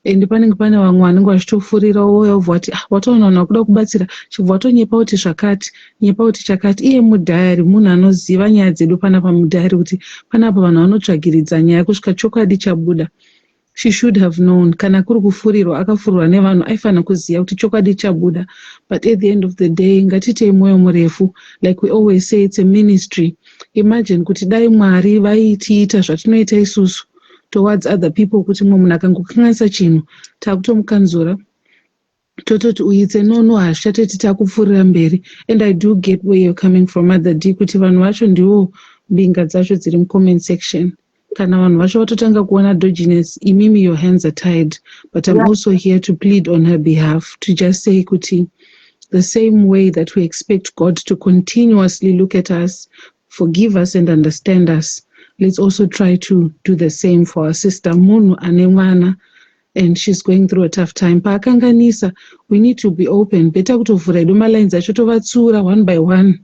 and panenge pane vamwe vanenge vachitofurira, wobva vati, "Ah, watoona vanhu vakuda kubatsira, chibva watonyepa kuti zvakati, nyepa kuti chakati." Iye mudhayari, munhu anoziva nyaya dzedu panapa mudhayari, kuti panapa vanhu vanotsvagiridza nyaya kusvika chokwadi chabuda. She should have known. Kana kuri kufurirwa, akafurirwa nevanhu, aifanira kuziva kuti chokwadi chabuda. But at the end of the day, ngatitei mwoyo murefu. Like we always say, it's a ministry. Imagine kuti dai Mwari vaitiita zvatinoita isusu towards other people, kuti mumwe munhu akangokanganisa chinhu, takutomukanzura, tototi uitse no, hazvichatoti, takupfuurira mberi. And I do get where you're coming from, Mother D, kuti vanhu vacho ndiwo mbinga dzacho dziri mucomment section. Kana vanhu vacho vatotanga kuona dodginess, imimi your hands are tied. But I'm also here to plead on her behalf, to just say kuti the same way that we expect God to continuously look at us, forgive us and understand us, let's also try to do the same for our sister. Munhu ane mwana and she's going through a tough time. Paakanganisa, we need to be open. Better kutovhura edu malines acho, tovatsura one by one,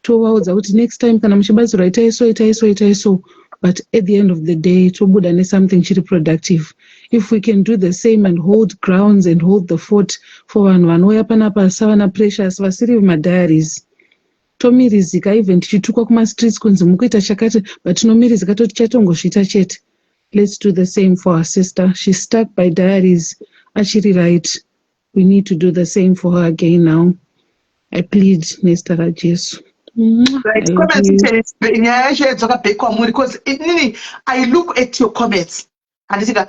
tovaudza kuti next time kana muchibatsirwa, itai so, itai so, itai so. But at the end of the day, tobuda nesomething chiri productive. If we can do the same and hold grounds and hold the fort for vanhu vanouya panapa savana Precious vasiri madiaries, tomirizika even tichitukwa kumastreets kunzi mukuita chakati, but tinomirizika toti chatongozviita chete. Let's do the same for our sister. She's stuck by diaries, achiri right. We need to do the same for her again now. I plead nezita raJesu. Right, comment section nyaya yacho yadzoka back kwamuri, because inini I look at your comments, handitika?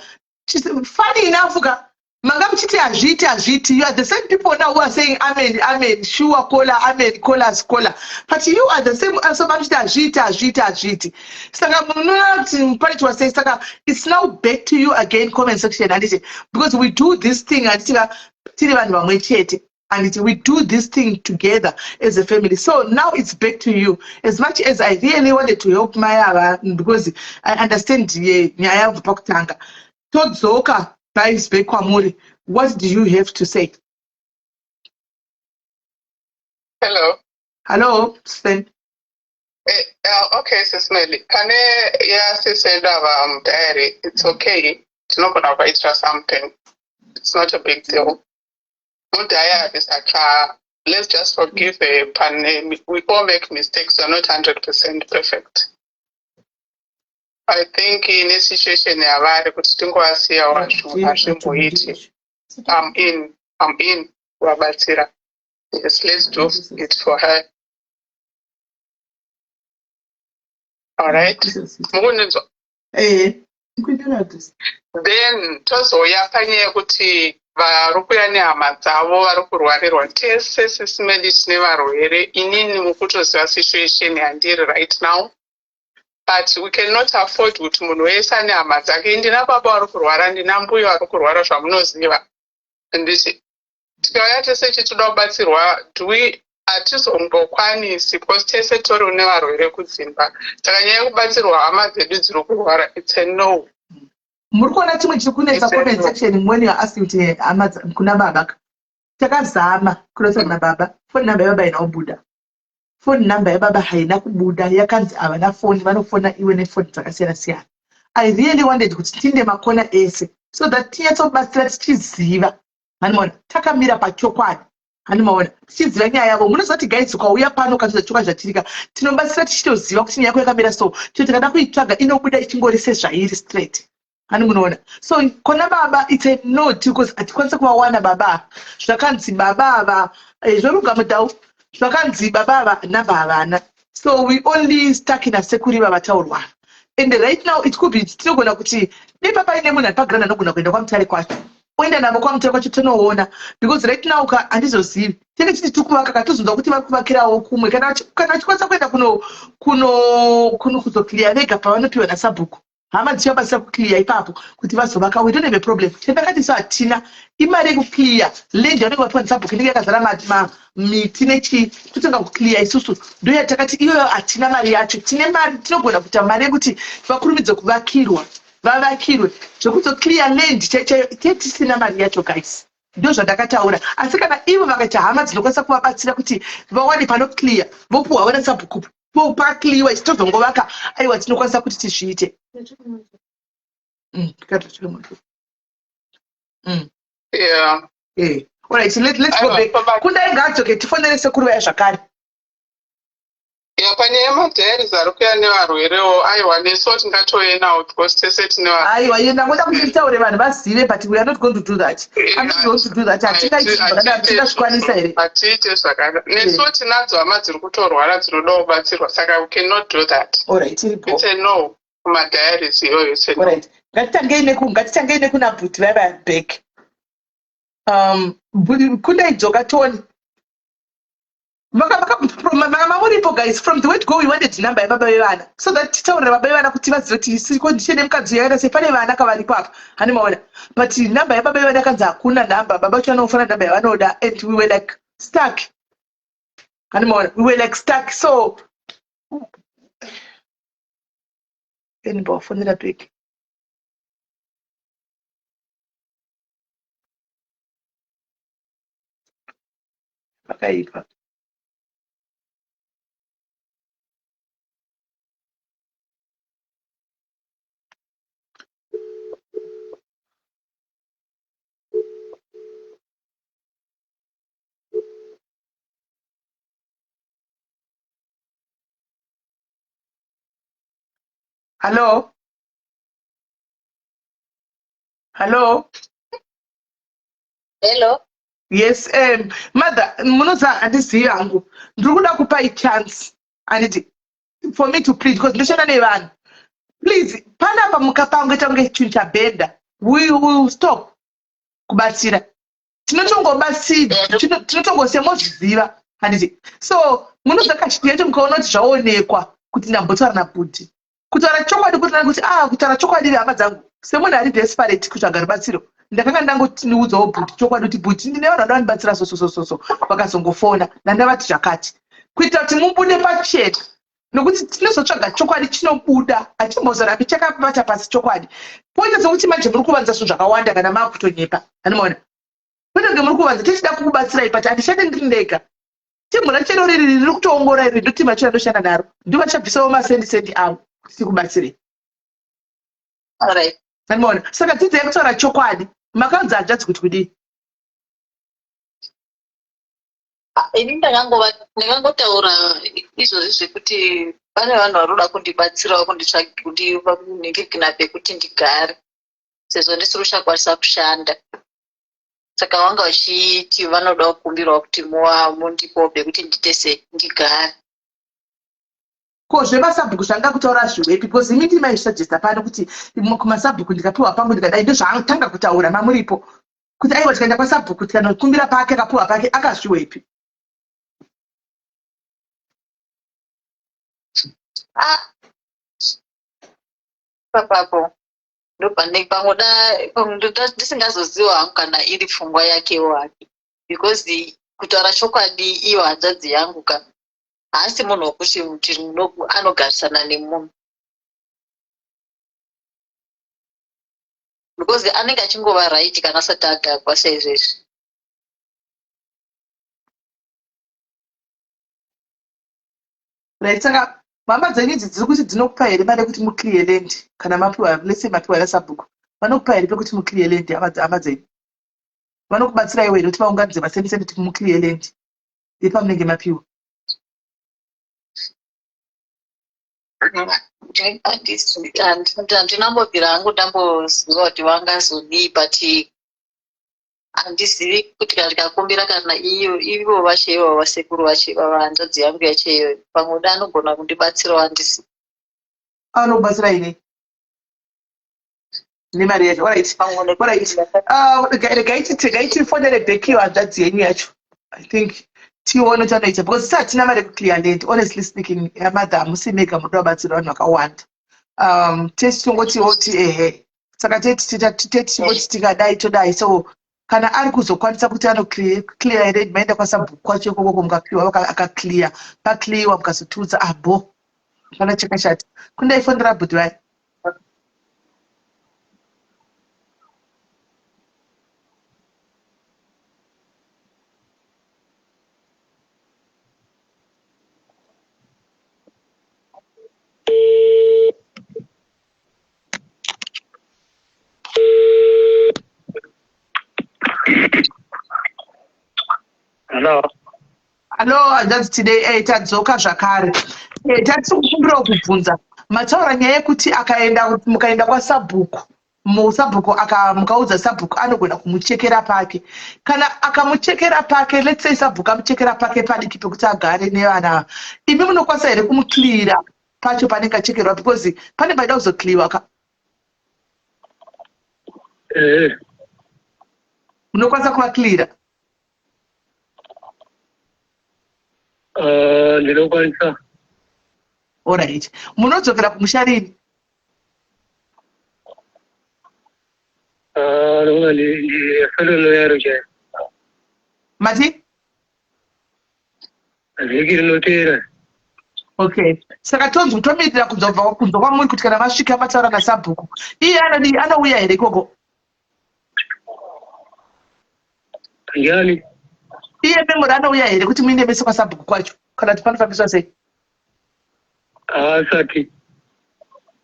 Funny enough ka, manga muchiti hazviiti, hazviiti. You are the same people now who are saying, "Amen, amen, sure caller, amen, callers, caller." But you are the same also mamuchiti hazviiti, hazviiti, hazviiti. Saka munoona kuti panoitwa sei? Saka it's now back to you again, comment section, handiti? Because we do this thing, handitika, tiri vanhu vamwe chete, and we do this thing together as a family. So now it's back to you. As much as I really wanted to help mai ava, because I understand nyaya yabva pakutanga, todzoka guys back kwamuri. What do you have to say? Hello. Hello, Sven. Okay, Sis Melly. Pane yasisi edu ava mudiary, it's okay. Tinogona kuvaitira something. It's not a big deal. Mudiary, saka let's just forgive her. Pane, we all make mistakes. We're not 100% perfect. I think in a situation yavari kuti tingovasiyawo, hazvimboiti. I'm in. I'm in. Kuvabatsira. Yes, let's do it for her. All right. Mukunzwa? Eh. Then tozouya panyaya yekuti vari kuuya nehama dzavo vari kurwarirwa. Tese Sis Melly tine varwere. Inini mukutoziva situation yandiri right now. But we cannot afford kuti munhu wese ane hama dzake. Ndina baba vari kurwara, ndina mbuya vari kurwara, zvamunoziva. Nditi tikauya tese chitoda kubatsirwa, do we Hatizombokwanisi because tese tori nevarwere kudzimba, saka nyaya yekubatsirwa hama dzedu dziri kurwara, it's a no. Muri kuona chimwe chiri kunetsa, comment section, when you are asking kuti hama kuna baba, takazama kunotaura nababa, phone number yababa haina kubuda. Phone number yababa haina kubuda, yakanzi havana foni, vanofona iwe nefoni dzakasiyana siyana. I really wanted kuti tinde makona ese so that tinyatsobatsira tichiziva, hanimaona, takamira pachokwadi, hanimaona, tichiziva nyaya yavo. Munoziva kuti guys, ukauya pano ukatiudza chokwadi zvatirika, tinobatsira tichitoziva kuti nyaya yako yakamira. So chero tikada kuitsvaga, inobuda ichingori sezvairi straight, hani munoona? So kona baba, it's a no, because hatikwanisi kuvawana baba. Zvakanzi baba ava, zvoruga mudhau, zvakanzi baba ava namba havana. So we only stuck in asekuri vavataurwa. And right now it could be tinogona kuti dei paine munhu ari paground anogona kuenda kwaMutare kwacho, oenda navo kwaMutare kwacho, tonoona, because right now ka handizozivi. Tinenge titi tiri kuvaka, katozonzwa kuti vari kuvakirawo kumwe. Kana vachikwanisa kuenda kuno kuzoclear vega pavanopiwa nasabhuku, hama dzichivabatsira kuclear ipapo kuti vazovaka, we don't have a problem. Chandakati so hatina imari yekuclear land yavanenge vapiwa nesabhuku, inenge yakazara miti nechii, totanga kuclear isusu. Ndo yatakati iyoyo hatina mari yacho. Tine mari, tinogona kuita mari yekuti vakurumidze kuvakirwa, vavakirwe. Zvekuzoclear land chaichaiyo te tisina mari yacho, guys, ndo zvandakataura. Asi kana ivo vakaita hama dzinokwanisa kuvabatsira kuti vawane panoclear, vopuhwa vana sabhuku, paclearwa, isu tozongovaka, aiwa, tinokwanisa kuti tizviite. Alright, let's go back. Kundai ngaadzoke, tifonere sekuru vaya zvakare. Ya, panyaya yemadiaries ari kuya nevarwerewo, aiwa, nesuwo tingatouye nawo because tese tine Aiwa, iye ndangoda kuti nditaure vanhu vazive, but we are not going to do that. I'm not going to do that. Hatingaiti zvakadaro, tingazvikwanisa here? Hatiite zvakadaro. Nesuwo tinadzo hama dziri kutorwara dzinoda kubatsirwa, saka we cannot do that. Alright, iripo. It's a no kumadiaries iyoyo, it's a no. Alright, ngatitangei nekuna bhuti vaya vaya back. Kundai dzoka tione. Mamuripo guys, from the word go we wanted number yababa vevana so that titaurire baba vevana kuti vazive kuti condition yemukadzi yakaita sei, pane vana kavaripo apa, hani maona? But number yababa vevana kanzi hakuna number, baba vacho vanofona number yavanoda, and we were like stuck, hani maona? We were like stuck. So enimbovafonera back. Pakaipa. Hallo, hallo. Hello. Yes, mother, munoziva, handizivi hangu, ndiri kuda kupai chance, handiti, for me to plead, because ndoshanda nevanhu. Please, panapa mukapangoita kunge chinhu chabhedha, we will stop kubatsira. Tinotongobatsira, tinotongosiya, mozviziva, handiti? So munoziva kachiti yacho, mukaona kuti zvaonekwa kuti ndambotaura nabhuti, kutaura chokwadi, kuti kuti ah, kutaura chokwadi, hama dzangu, semunhu ari desperate kutsvaga rubatsiro, ndakanga ndangotiudzawo bhuti chokwadi kuti bhuti, ndine vanhu vada vandibatsira, so so so so so, vakazongofona, ndandavati zvakati, kuitira kuti mubude pachena, nokuti tinozotsvaga chokwadi chinobuda, hachimbozorambi chakabata pasi chokwadi. Poita sekuti manje muri kuvanza zvinhu zvakawanda kana maakutonyepa, anomaona? Kwete kunge muri kuvanza, tichida kukubatsirai, but handishandi ndiri ndega. Timu racho riri riri kutoongorora iri, ndo timu racho randoshanda naro, ndo vachabvisawo masendi sendi avo kuti tikubatsirei. Alright. Anomaona? Saka dzidzai kutaura chokwadi. Makanzi hanzvadzi kuti kudii? Ah, ini ndakangotaura izvozvi zvekuti pane vanhu vari kuda kundibatsirawo kundinhingirikina pekuti ndigare sezvo ndisiri kuchakwanisa kushanda. Saka vanga vachiti vanoda kukumbirawo kuti mundipewo pekuti ndiite sei, ndigare. Ko zvemasabhuku zvanga kutaura zviwepi? Because imi ndiri maizvisuggesta pano kuti kumasabhuku ndikapiwa pangu ndikadai, ndozvaatanga kutaura mamuripo kuti aiwa, tikaenda kwasabhuku tikanokumbira pake, akapiwa pake, akazviwepi? Ah, papapo ndopane pangoda ndisingazoziva hangu kana iri pfungwa yakewo hake, because Kutaura chokwadi iyo hanzvadzi yangu ka haasi munhu wekuti anogarisana nemunhu because anenge achingova right kana asati adhakwa saizvezvi. Right, saka mama dzenyu idzi dziri kuti dzinokupa here mari yekuti muclear land kana mapiwa, let's say mapiwa nasabhuku, vanokupa here pekuti muclear land hama dzenyu? Vanokubatsiraiwo here kuti vaunganidze masendi kuti muclear land yepamunenge mapiwa? Handinambobvira hangu ndamboziva kuti vangazodii, but handizivi kuti kana ndikakumbira kana iyo ivo vacho ivavo vasekuru vacho ivava hanzvadzi yangu yacho iyoyo pamwe da anogona kundibatsirawo handisi. Anokubatsira ini nemari yacho. Alright, alright. Ah, regai tifonere back iyo hanzvadzi yenyu yacho. I think tione kuti anoita, because isi hatina mari yekuclear land. Honestly speaking, yamadha, hamusi mega munoda kubatsira vanhu vakawanda. Tesi tongotiwo ti ehe, saka teti tikadai todai. So kana ari kuzokwanisa kuti anoclear here, maenda kwasabhuku kwacho ikoko, mukapiwa akaclear, paclearwa, mukazotiudza abo kana chakashata. Kundaifonera bhuti vai. Hello. Hallo, hanzvadzi Today. Tadzoka zvakare. Tatiri kukumbirawo kubvunza, mataura nyaya yekuti akaenda, mukaenda kwasabhuku, musabhuku aka mukaudza sabhuku anogona kumuchekera pake. Kana akamuchekera pake, let's say sabhuku amuchekera pake padiki pekuti agare nevana, imi munokwanisa here kumucleara pacho panenge achekerwa? Because pane paida kuzoclearwa ka. Munokwanisa kuvacleara? Ndinokwanisa. Alright, munodzokera kumusha rini? Ndinoona ndi yaro chaiyo. Mati? Vhiki rinoteera. Okay, saka tonzi tomirira kunzwa kunzwa kwamuri kuti kana masvika mataura nasabhuku, iye anodii, anouya here ikoko? Ndiani? Iye Memory anouya here kuti muinde mese kwasabhuku kwacho, kana kuti panofambiswa sei? Haasati.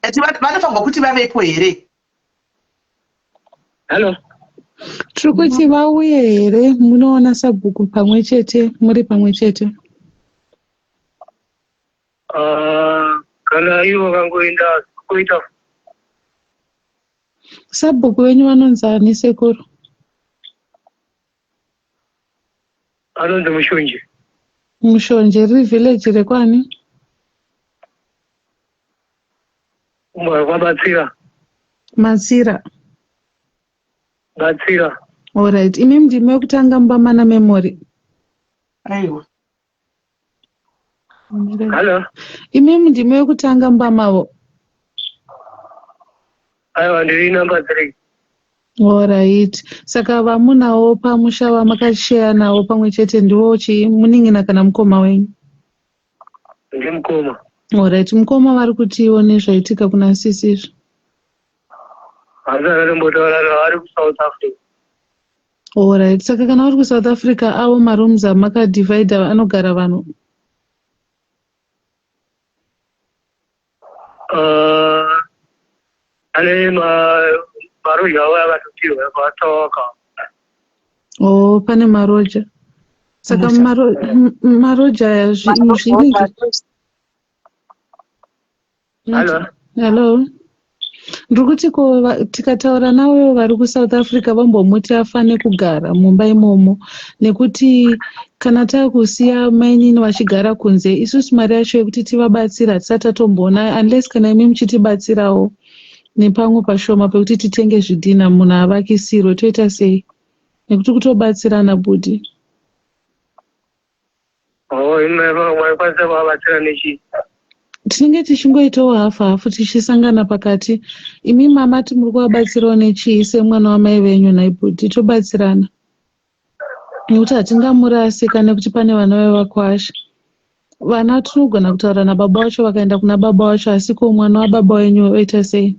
Ati vanofanirwa kuti vavepo here? Hello. Tiri kuti vauye here munoona sabhuku pamwe chete, muri pamwe chete? Ah, kana ivo vangoenda kuita. Sabhuku venyu vanonzi ani, sekuru? Anonzi Mushonje. Mushonje riri village rekwani? Kwabatsira. Matsira. Batsira. Alright, imi ndimi wekutanga mumba mana Memory? Aiwa. Hello. Imi ndimi wekutanga mumba mavo? Aiwa, ndiri number 3. Alright, saka vamunawo pamusha vamakasheya nawo pamwe chete ndiwo chii, munin'ina kana mukoma wenyu? Ndimukoma. Alright, mukoma vari kutiwo nezvaitika kuna sisi izvi? Asi akatombotaura navo, ari kuSouth Africa. Alright, saka kana vari kuSouth Africa, avo marooms amakadivhaidha anogara vanhu? Ane maroja avo akatopirwa kwatawaka. Oh, pane maroja. Saka Musha. Maroja aya zvinenge Hello. Hello, ndiri kuti ko tikataura navo vari kuSouth Africa vambomuti afane kugara mumba imomo, nekuti kana taakusiya mainini vachigara kunze, isusu mari yacho yekuti tivabatsira hatisati tatomboona, unless kana imi muchitibatsirawo nepamwe pashoma pekuti titenge zvidhina, munhu avakisirwe. Toita sei? Nekuti kutobatsirana, budi. Oh, imi maikwanisa kuvabatsira nechii? Tinenge tichingoitawo hafu hafu, tichisangana pakati. Imi mamati muri kuvabatsirawo nechii semwana wamai venyu, nhai budi? Tobatsirana. Nekuti hatingamurasi kana nekuti pane vana vevakwasha. Vana tinogona kutaura nababa vacho vakaenda kuna baba vacho asi ko mwana wababa wenyu oita sei?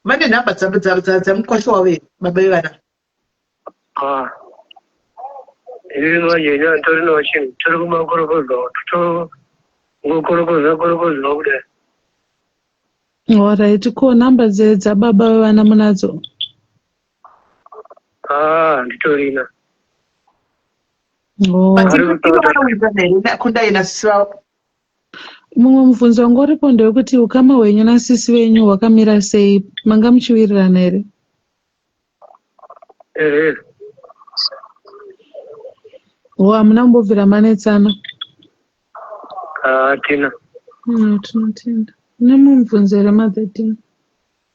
Vane nhamba dzamukwasha wavo here baba vevana? Ah. Ini manje ini handitorinawo chinhu tori kumakorokoza totongokorokoza korokozawo kudai. Alright, ko nhamba dzababa vevana munadzo? Ah, handitorina. Oh. But ivo vanowirirana here naKundai nasisi vavo? Mumwe mubvunzo wanga uripo ndewekuti ukama hwenyu nasisi venyu hwakamira sei? Manga muchiwirirana here? Ehe. Oh, hamuna kumbobvira manetsana? Hatina. No, tinotenda. Une mubvunzo here Mother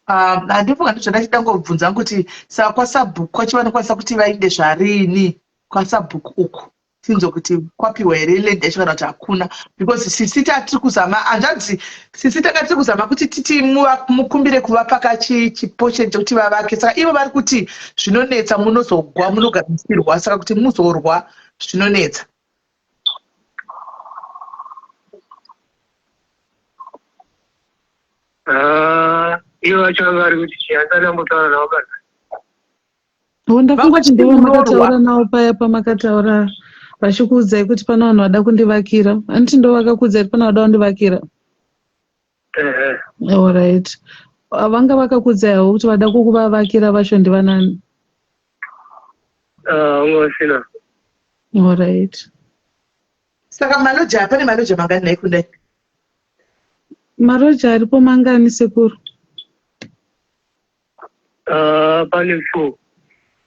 Ah, handifunga ndizvo ndachida ngobvunza kuti saka kwasabhuku kwacho vanokwanisa kuti vainde zvarini kwasabhuku uku tinzwe kuti kwapiwa here land yacho kana kuti hakuna because sisi tatiri kuzama hanzvadzi sisi tanga tiri kuzama kuti titi mukumbire kuvapaka chiposheni chekuti vavake saka ivo vari kuti zvinonetsa munozogwa munogadzisirwa saka kuti muzorwa zvinonetsa. Ah, ivo vacho vanga vari kuti chii handisati ndambotaura navo kana. Oh, ndafunga Vanga kuti ndivo vachiti munorwa. makataura navo paya pamakataura vachikuudzai kuti pane vanhu vada kundivakira. Handiti ndo vakakuudzai kuti pane vada kundivakira? Ehe. Alright. Vanga vakakuudzai havo kuti vada kukuvavakira vacho ndivanani? Ah, vanga vasina. Alright. Saka maloja pane maloja mangani nhai Kundai? Maroja aripo mangani sekuru? Pane four.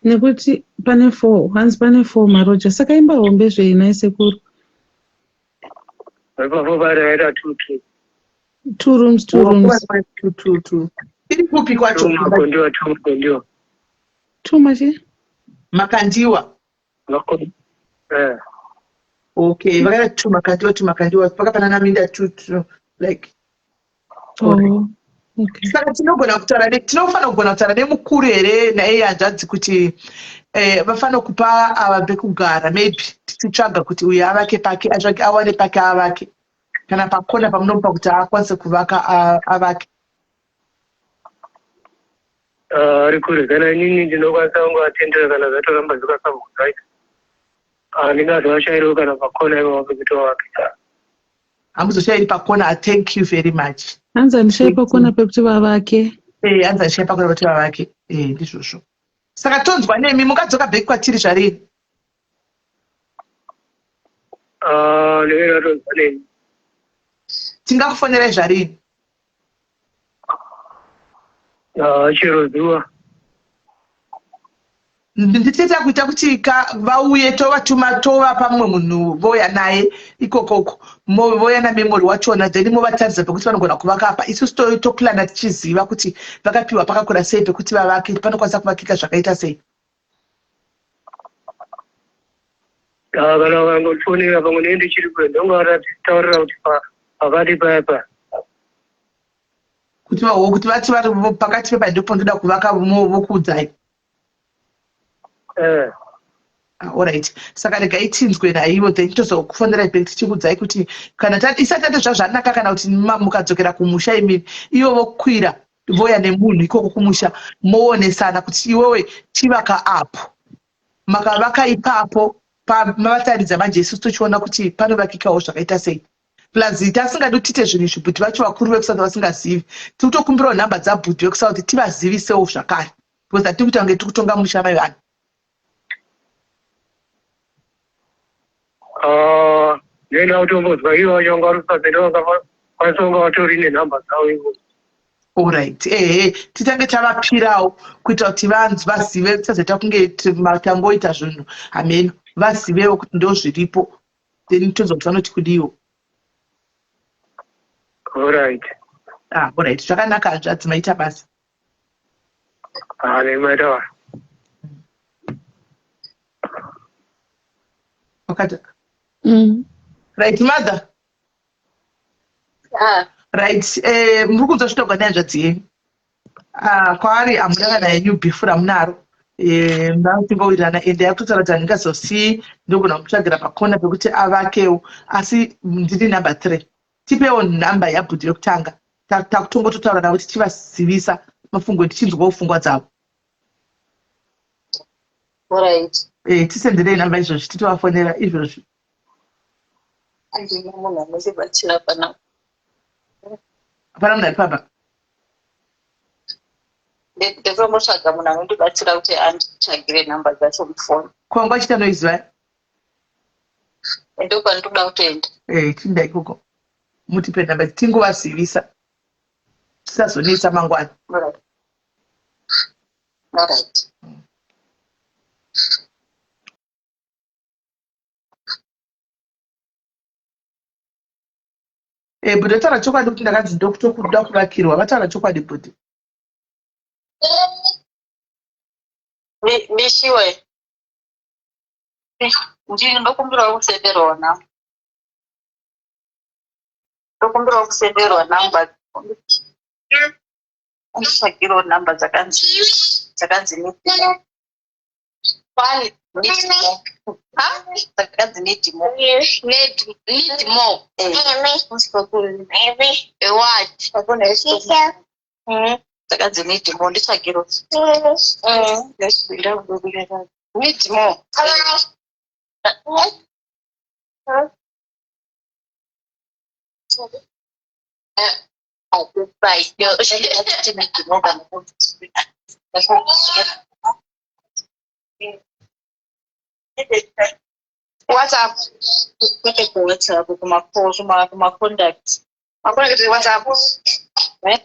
Nekuti pane four, hanzi pane four maroja. Saka imba hombe zvei nhai sekuru? Ipapo pari vaita two two. Two rooms, two rooms. Two, two, two. Iri kupi kwacho? Two makondiwa, two makondiwa. Two machi? Makandiwa. Eh. Okay, vakaita two makandiwa, two makandiwa. Pakafanana minda two, two, like. Oh, okay. Saka tinogona kutaura tinofanira kugona kutaura nemukuru here naiye hanzvadzi kuti eh, vafanira kupa ava pekugara maybe tichitsvaga kuti uyu avake pake atsvake awane pake avake kana pakona pamunomupa kuti akwanise kuvaka avake. Ah, ari kure kana inini ndinokwanisa kungoatendera kana zvatoramba zvikasabvunzaita handingazovashairiwo kana pakona ipapo pekuti wake Hamuzoshairi pakona thank you very much. Hanzi handishayi pakona pekuti vavake. Eh, hanzi handishayi pakona pekuti vavake. Eh, ndizvozvo. Saka tonzwa nemi mungadzoka back kwatiri zvarini? Ah, ndinenge ndatonzwa nemi. Tingakufonerai zvarini? Ah, chero zuva. Nditete kuita kuti ka vauye tovatuma tovapa mumwe munhu voya naye ikokoko voya namemory wachona then movataridza pekuti vanogona kuvaka apa isusu toplana tichiziva kuti vakapiwa pakakura sei pekuti vavake panokwanisa kuvakika zvakaita sei. Ah, kana vakangofonera pamwe ndenge ndichiri kure ndongovatitaurira kuti pakati paya paya kuti kuti vati vari pakati pepa ndipo ndoda kuvaka vokuudzai eh. Ah, alright saka regai tinzwe naivo then tozokufonerai back tichikuudzai kuti kana isati tate zvazvanaka kana kuti mukadzokera kumusha imini ivo vokwira voya nemunhu ikoko kumusha moonesana kuti iwewe chivaka apo makavaka ipapo pamavataridza manje isusu tochiona kuti panovakikawo zvakaita sei plus tasingadi kuti tiite zvinhu izvi bhuti vacho vakuru vekusouth vasingazivi tiri kutokumbirawo nhamba dzabhuti vekusouth tivazivisewo zvakare because hatiri kuita kunge tiri kutonga musha mai vanhu ah, ndoenda kutombozwa ivo vacho vanga vari kusouth ndovangakwanisa kunga vatori nenhamba dzavo ivo Alright, ehe titange tavapirawo kuitira kuti vanzi vazive tisazoita kunge tangoita zvinhu hameno vazivewo kuti ndozviripo then tonzwa kuti vanoti kudiwo. Alright. Ah, alright zvakanaka hanzvadzi maita basa. Ah, nemaita basa. Wakati. Right mother. Ah. Right eh, muri kunzwa zvitogwa nehanzvadzi yenyu ah, kwaari hamuna kana yenyu beef ramunaro Eh, ndakutingowirirana ende yakutotaura kuti handingazosii ndogona kumutsvagira pakona pekuti avakewo asi ndiri number three tipewo nhamba yabhudhi yekutanga takutongototaura navo tichivazivisa mafungo tichinzwawo pfungwa dzavo Alright. Eh, tisenderei nhamba izvozvi titovafonera izvozvi Handina munhu anondibatsira panapa. Hapana munhu ari pamba? Ndinotombotsvaga munhu anondibatsira kuti anditsvagire nhamba dzacho mufoni. Kwanga uchita noise vaya? Ndopandinoda kutoenda. Eh, chinda ikoko. Mutipe nhamba tingovazivisa. Tisazonetsa mangwana. Alright. Alright. Eh, bhuti vataura chokwadi kuti ndakanzi ndokutokuda kuvakirwa vataura chokwadi bhuti. Mishiwe. Ndini ndokumbirawo kusenderwa namba. Ndokumbirawo kusenderwa namba. Unditsvagirawo namba dzakanzi dzakanzi Kwani need more. Ha? Dzakanzi need more. Need need more. Eh. Eh, what? Dzakanzi need more. Nditsvagirawo. Need more. WhatsApp kwete ku WhatsApp kuma kuma kuma contact macontact WhatsApp eh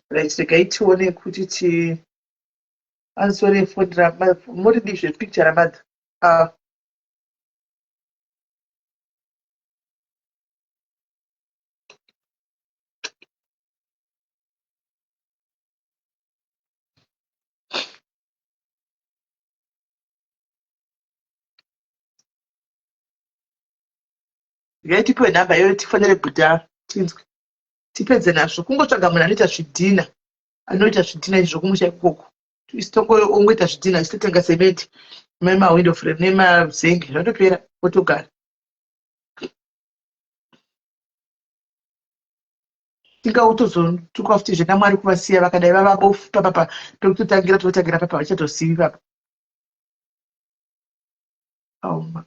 Right, regai tione kuti ti answere foni muri dizve picture ramadha ah. Regai tipiwe nhamba iyoyo tifonere bhudha tinzwe tipedze nazvo kungotsvaga munhu anoita zvidhina anoita zvidhina izvi zvokumusha ikoko ongoita zvidhina achitotenga semeti nemawindow frame nemazenge zvatopera otogara tingautozotukwa futi zvena mwari kuvasiya vakadai vava bofu papapa pekutotangira totangira papa vachatosivi papa auma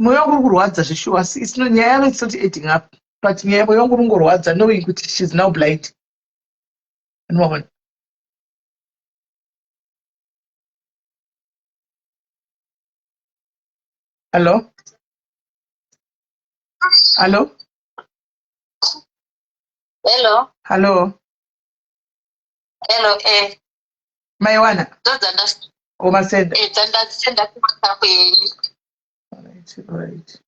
Mwoyo wangu uri kurwadza zveshuwa asi it's not, nyaya yavo it's not adding up but nyaya mwoyo wangu uri kungorwadza knowing kuti she's now blind. Anoona. Hello? Hello? Hello. Hello. Hello, eh. Maiwana. Ndodzanda. Omasenda. Eh, dzandasenda kuWhatsApp yenyu. Alright, alright.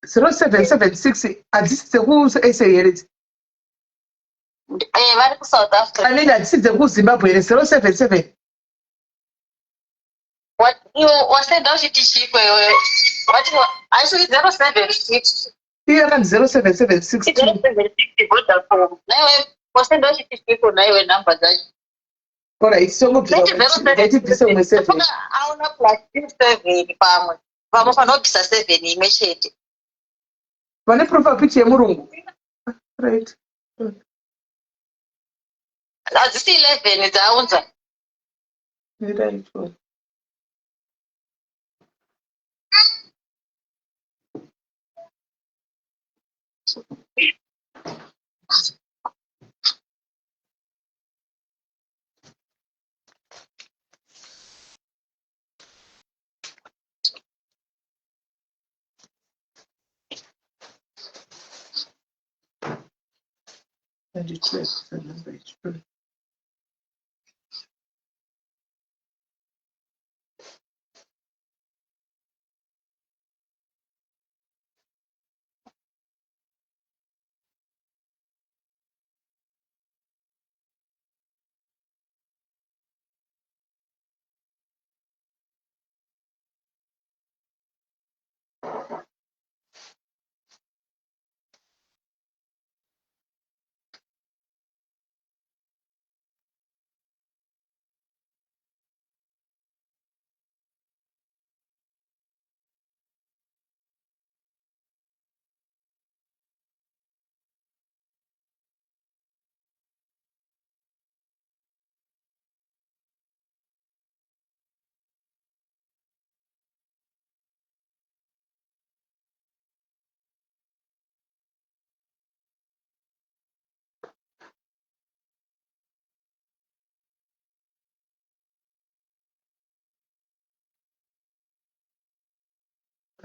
0776 hadzisi dzekuSA here idzi? Eh, vari kuSouth Africa. I mean hadzisi dzekuZimbabwe here 077? What iwe wasenda uchiti chiko iwe? Wati asi 076. Iyo yakanzi 07762. 076 Vodacom. Naiwe wasenda uchiti chiko naiwe number dzacho. Alright, songobvisa umwe 7. Auna plus 7 pamwe. Pamwe panobvisa 7 imwe chete. Vane profile picture yemurungu. Right. Hadzisi 11 dzaunza. Mirai tione. Handitry number ichi.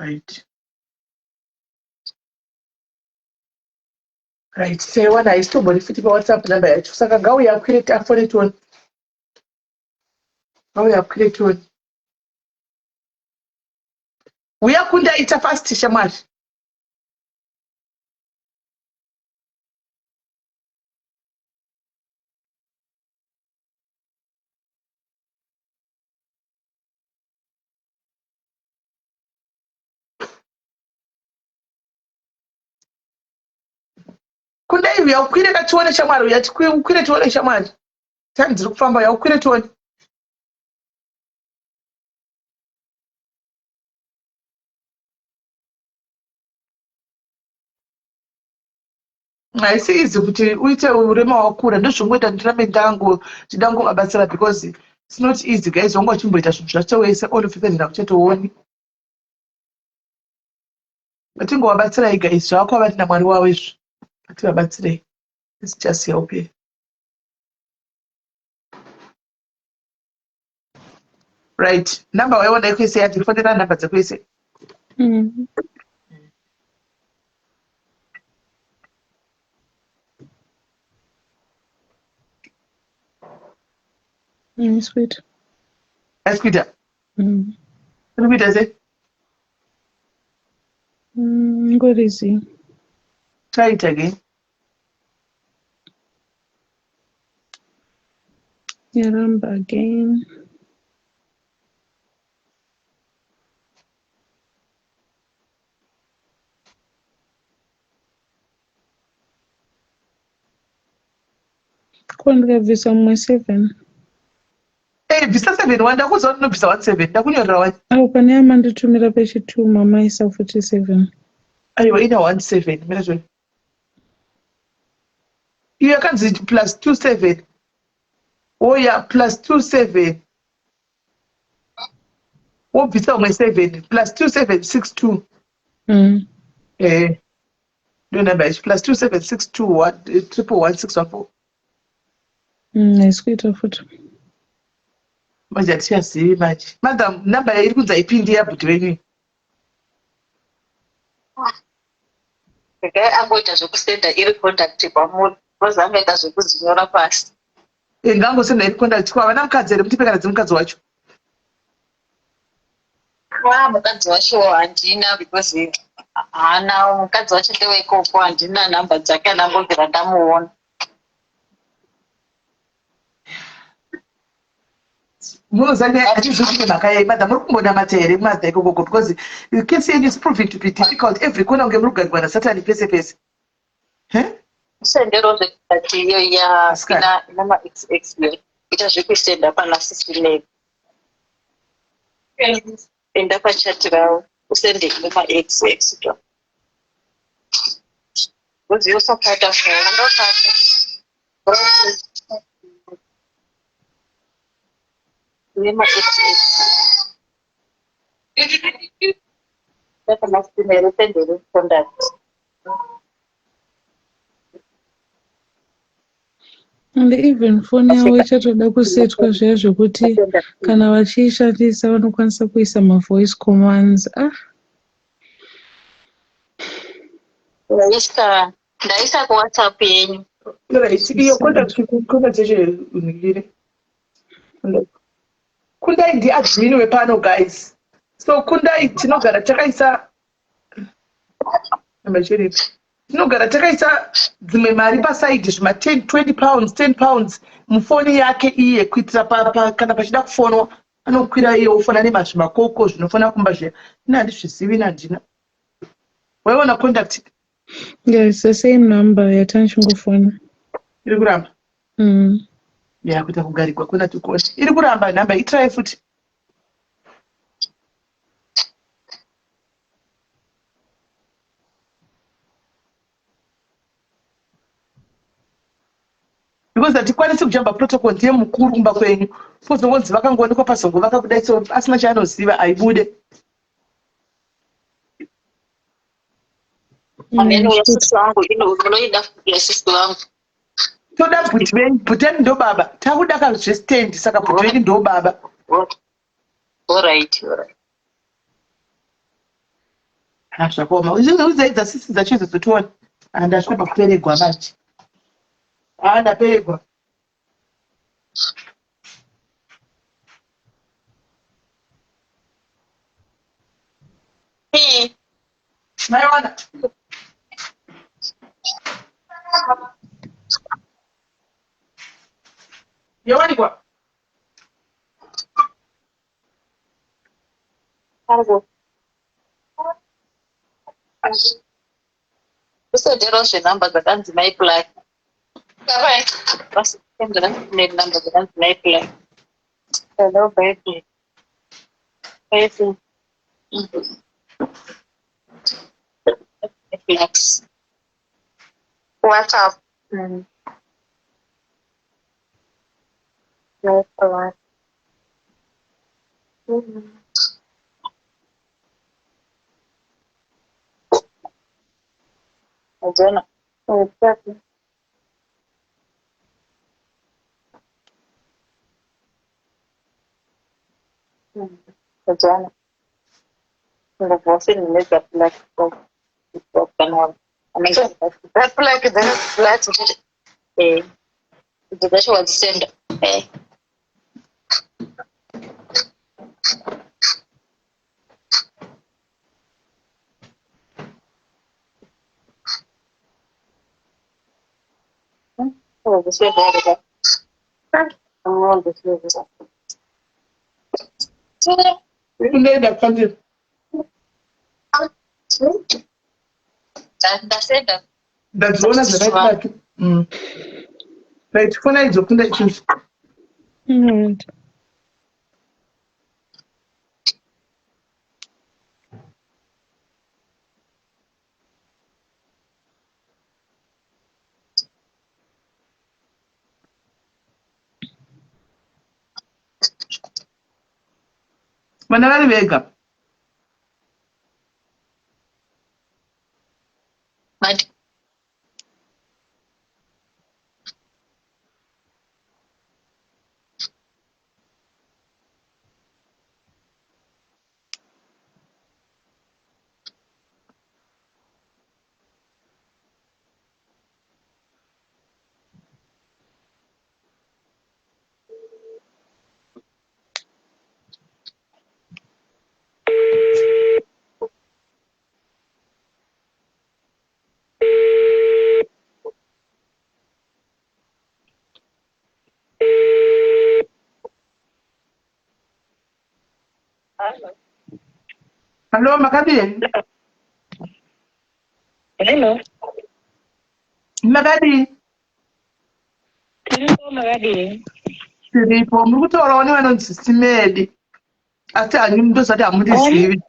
Right. Right, seiwana haisitombori futi paWhatsApp number yacho. Saka ngauye akwire afone tione. Ngauye akwire tione. Uya kundaita fast shamwari. Kundai uya ukwire ka tione shamwari uya ukwire tione shamwari. Time dziri kufamba uya ukwire tione. Haisi easy kuti uite urema wakura ndozvingoita ndirambe ndango ndidangovabatsira because it's not easy guys wanga uchimboita zvinhu zvacho wese all of a sudden hakuchatooni. Ngatingovabatsirai guys zvakwa vari naMwari wavo izvo. Ngativabatsirei. Let's just help here. Right. Number waiona yekuisa yati fonera number dzekuisa. Sweet. Asikuita. Uri kuita sei? Ngorizi. Try it again. Yaramba again. Ko ndikabvisa mumwe 7. Eh, bvisa 7 wani ndakuudza kuti ndinobvisa 1 7 ndakunyorera wani. Apo pane yamanditumira pechi2 mamaisa 47. Aiwa ina 1 7 mira zvoni. Iyo yakanzi plus 2 7. Oya plus 2 7. Wobvisa umwe 7 plus 2 7 6 2. Eh. Ndo number yacho plus 2 7 6 2 1 triple 1 6 1 4. Haisi kuita futi. Manje hatichazivi manje. Madam, number iri kunzi haipindi yabhuti venyu iyi. Regai angoita zvekusenda iri contact kwamuri because angaita zvekudzinyora pasi. Eh, ngangosenda iri contact ko havana mukadzi here mutipe kana dzemukadzi wacho. Ah, mukadzi wacho handina because haana mukadzi wacho ndeweikoko handina nhamba dzake andambobvira ndamuona. Munoziva hatizvi kune mhaka yei madam muri kumbonamata here madha ikokoko because case yenyu is proving to be difficult every corner kunge muri kugarirwa nasatani pese pese. Usendero zvekati iyo ya ina ina ma xx ita zvekusenda pana sisi Lady. Enda pachat ravo usende ine ma xx to. Ngozi yosakata fona ndokata. And even foni yavo ichatoda kusetwa zviya zvekuti kana vachiishandisa vanokwanisa kuisa mavoice commands. Ah. Ndaisa ndaisa kuWhatsApp yenyu. Right, iyo contact contact yacho unhingire. Kundai ndi admin wepano guys. So kundai tinogara takaisa namba chiripi. Tinogara takaisa dzimwe mari paside zvima 10 20 pounds 10 pounds mufoni yake iye kuitira pa, pa, kana pachida kufonwa anokwira iye ofona nemazvimakoko zvinofona kumba zviya. Ini handizvizivi ini handina. Waiona contact Yeah, it's the same number yatanichingofona. Iri kuramba. Mm. Ya kuita kugarigwa kuna tukona. Iri kuramba number itry futi. Because hatikwanisi kujamba protocol ndiye mukuru kumba kwenyu. Pozongonzi vakangoonekwa pazongovaka kudai so asina chaanoziva aibude. Ameno yasisi vangu ino munoida yasisi vangu. Toda bhuti venyu, bhuti venyu ndo baba. Takuda ka zvestand saka bhuti venyu ndo baba. Alright, alright. Ha zvakaoma. Udzai dzasisi dzacho idzo dzotiona. Ah ndasvika pakuperegwa manje. Ah ndaperegwa. Eh. Maiwana. Yawanikwa. Usenderawo zvenhamba dzakanzi mai plug. Vasendera nenhamba dzakanzi mai plug. Hello baby. Baby. Plugs. WhatsApp. Mm. No plug. Mm. Ajana. Exactly. Ajana. Ndobva nedza plug. That plug, that plug. Eh. Idzo dzacho wadzisenda. Eh. Unoenda kwandiri. Ndasenda. Ndadziona zvakaitatu. Mm. Right, fona idzo kunda ichizi. Alright. Vana vari vega. Mati. Hello, makadii? Hello. Makadii? Tiripo makadii? Tiripo. Muri kutaurawo nevanonzi Simeli. Asi hanyu ndozvati hamundizivi.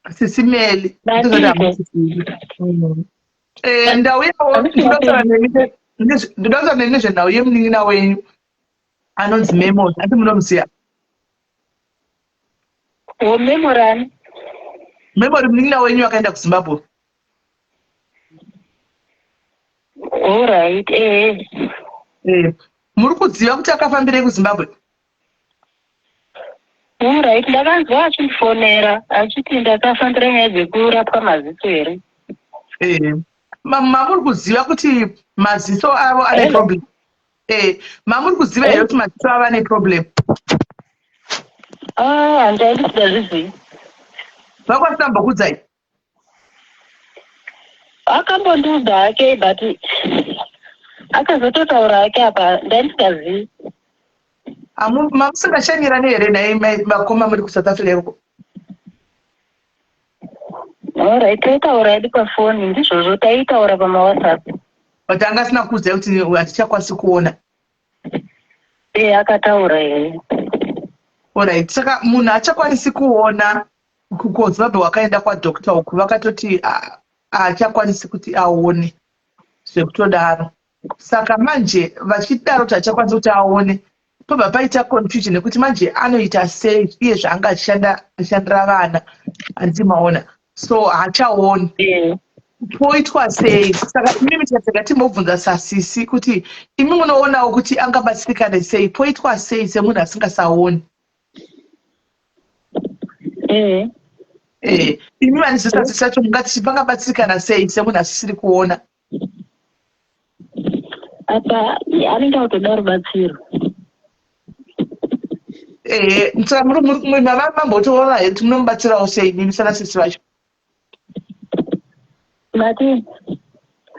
Sisi Meli. Ndozvati hamundizivi. Eh, ndauyawo ndoda kutaura nemi ndoda kutaura nemi nezvenhau yemunin'ina wenyu anonzi Memos. Ati munomuziva? O Memory ani? Memory munin'ina wenyu akaenda kuZimbabwe. Alright, eh. Eh, muri kuziva kuti akafambirei kuZimbabwe? Alright, ndakanzwa achindifonera achiti ndakafambira nyaya dzekurapwa maziso here. Eh. Mamuri kuziva kuti maziso avo ane problem? Eh, mamuri kuziva here kuti maziso avo ane problem? Ah, handandisingazvizivi. Vakwanisa kumbokuudzai? Akambondiudza hake but akazototaura hake apa ndandisingazivi. Mamusingashanyirane here nhai vakoma muri kuSouth Africa ikoko? Alright, taitaura hedu pafoni ndizvozvo taitaura pamawhatsapp. But anga asina kuudzai kuti hatichakwanisi kuona? Eh, akataura here. Alright, saka munhu achakwanisi kuona kuZimbabwe wakaenda kwadoctor uku vakatoti haachakwanisi kuti aone zvekutodaro. Saka manje vachidaro kuti hachakwanisi kuti aone pobva paita confusion nekuti manje anoita sei iye zvaanga achishanda achishandira vana handiti maona so haachaoni poitwa sei saka imimi tikatega timbobvunza sasisi kuti imi munoonawo kuti angabatsirikane sei poitwa sei semunhu asingasaoni Eh. Eh, imi vane sasisi sacho mungati pangabatsirikana sei semunhu asisiri kuona Apa anenge akutoda rubatsiro. Eh, saka mama mambotoona here kuti munomubatsirawo sei imi sana sisi vacho? Mati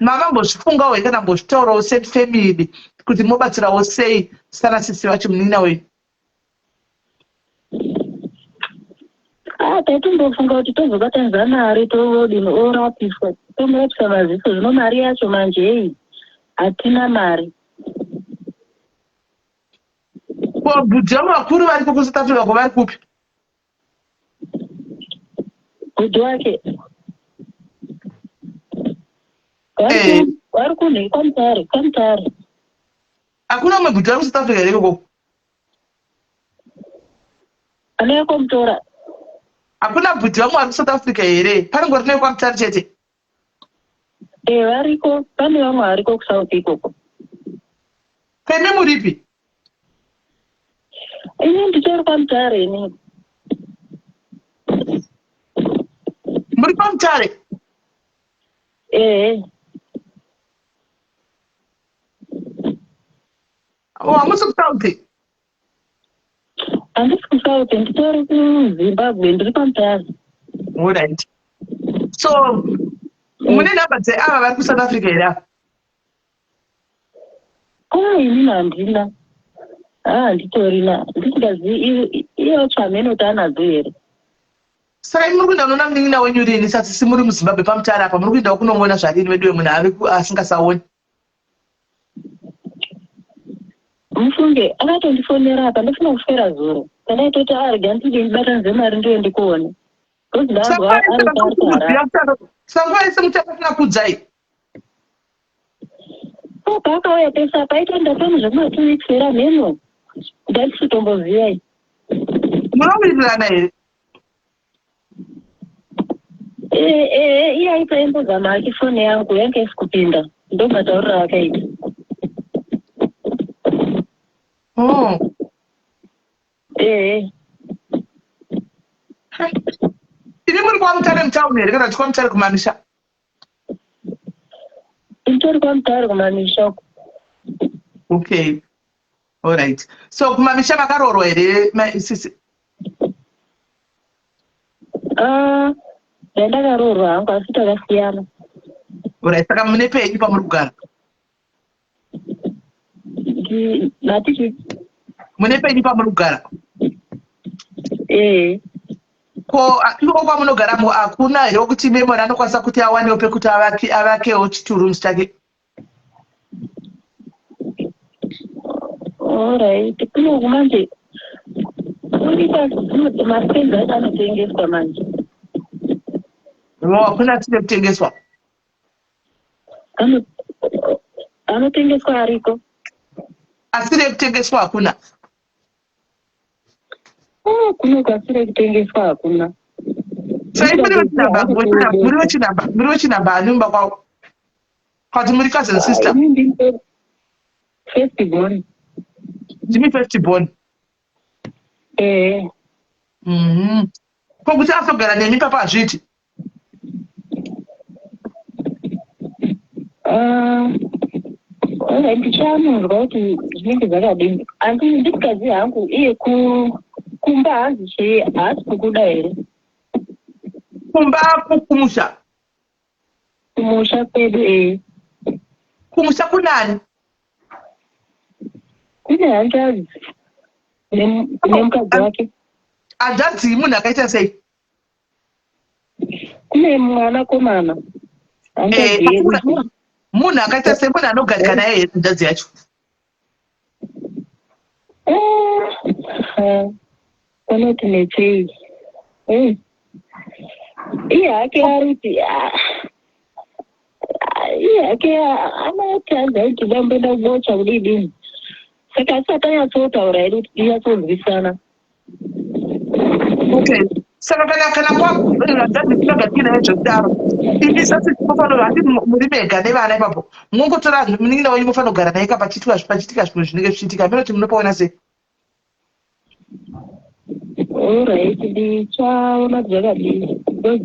Mama mbozvifungawo here kana mbozvitaurawo sefamily kuti mobatsirawo sei sana sisi vacho munin'ina wenyu? Ah, taitombofunga kuti tozobatanidza mari todini orapiswa tomurapisa maziso zvino mari yacho manje hei hatina mari. Ko bhudhi vangu vakuru variko kuSouth Africa ko vari kupi? Bhudhi wake Eh. vari kunhe kwaMutare kwaMutare. Hakuna umwe bhudhi vari kuSouth Africa here ikoko? Anouya komutora. Hakuna bhudhi vamwe vari kuSouth Africa here? Panongori nekwaMutare chete? Eh, variko. Pane vamwe variko kuSouth ikoko. Ko imi muripi? Ini nditori kwaMutare ini. Muri kwaMutare? Eh. Oh, hamusi kuSouth? Handisi kuSouth, nditori kuZimbabwe, ndiri kwaMutare. Alright. So, mune nhamba dzeava vari kuSouth Africa here ava? Ah, inini handina. Ah, handitorina. Ndisingazivi iye wacho hameno kuti anadzo here. Saka imi muri kuenda kunoona munin'ina wenyu rini sasisi muri muZimbabwe paMutare apa muri kuendawo kunomuona zvarini veduwe munhu ave asingasaoni. Mufunge akatondifonera apa ndofuna kufera zuro. Pandaitoti ah rega ndide ndibatanidze mari ndiye ndikuone. Because ndanzwa ari ari kuHarare. Sangwa yese muchakasina kudzai. Ko paakauya pese apa aita ndatoni zvekuma 2 weeks here hameno. Ndandisitomboziva. Munowirirana here? Eh, eh, iye aita imbozama hake foni yangu yanga isi kupinda ndomatauriro aakaita. Oh. Eh. Imi muri kwaMutare mutown here kana kuti kwaMutare kumamisha? Nditori kwaMutare kumamisha uko. Okay. Alright. So kumamisha makaroorwa here sisi? Ah, ndandakaroorwa hangu asi takasiyana. Alright, saka mune penyu pamuri kugara? Mati Mune penyu pamuri kugara? Eh. Ko iko kwamunogaramo hakuna here kuti Memory anokwanisa kuti awanewo pekuti avake avakewo chiturooms chake? Alright, kunoku manje kurikwa mastands acho anotengeswa manje. Oh, hakuna asiri kutengeswa. Anotengeswa ariko. Asiri kutengeswa hakuna. Ah, kuno kwasire kutengeswa hakuna. Sai muri wechinamba muri wechinamba muri wechinamba ani mumba kwavo? Kwati muri cousin sister? First born. Ndimi first born. Eh. Ko kuti azogara nemi papa hazviiti? Ah, ndichanonzwa kuti zvinenge zvakadini asi ndikukazi hangu iye kumba hanzi chii haasi kukuda here kumba kumusha kumusha kwedu ee kumusha kunani kune hanzvadzi nemukadzi wake hanzvadzi munhu akaita sei kune mwanakomana eh, munhu akaita sei munhu anogarika naye here hanzvadzi yacho eh, eh, unoti netsei iye hake ariti ah, iye hake anoti hanzi aiti damboenda kubocha kudii saka asati anyatsotaura hedu kuti tinyatsonzwisana okay saka kana kana kwakuagadikinaye zvekudaro imi sasi mufanira handi muri mega nevana ipapo mungotora munin'ina wenyu mufanira kugara naye ka pachiitika pachiitika zvimwe zvinenge zvichiitika hameno kuti munopaona sei Alright, ndichaona kuti zvakadii because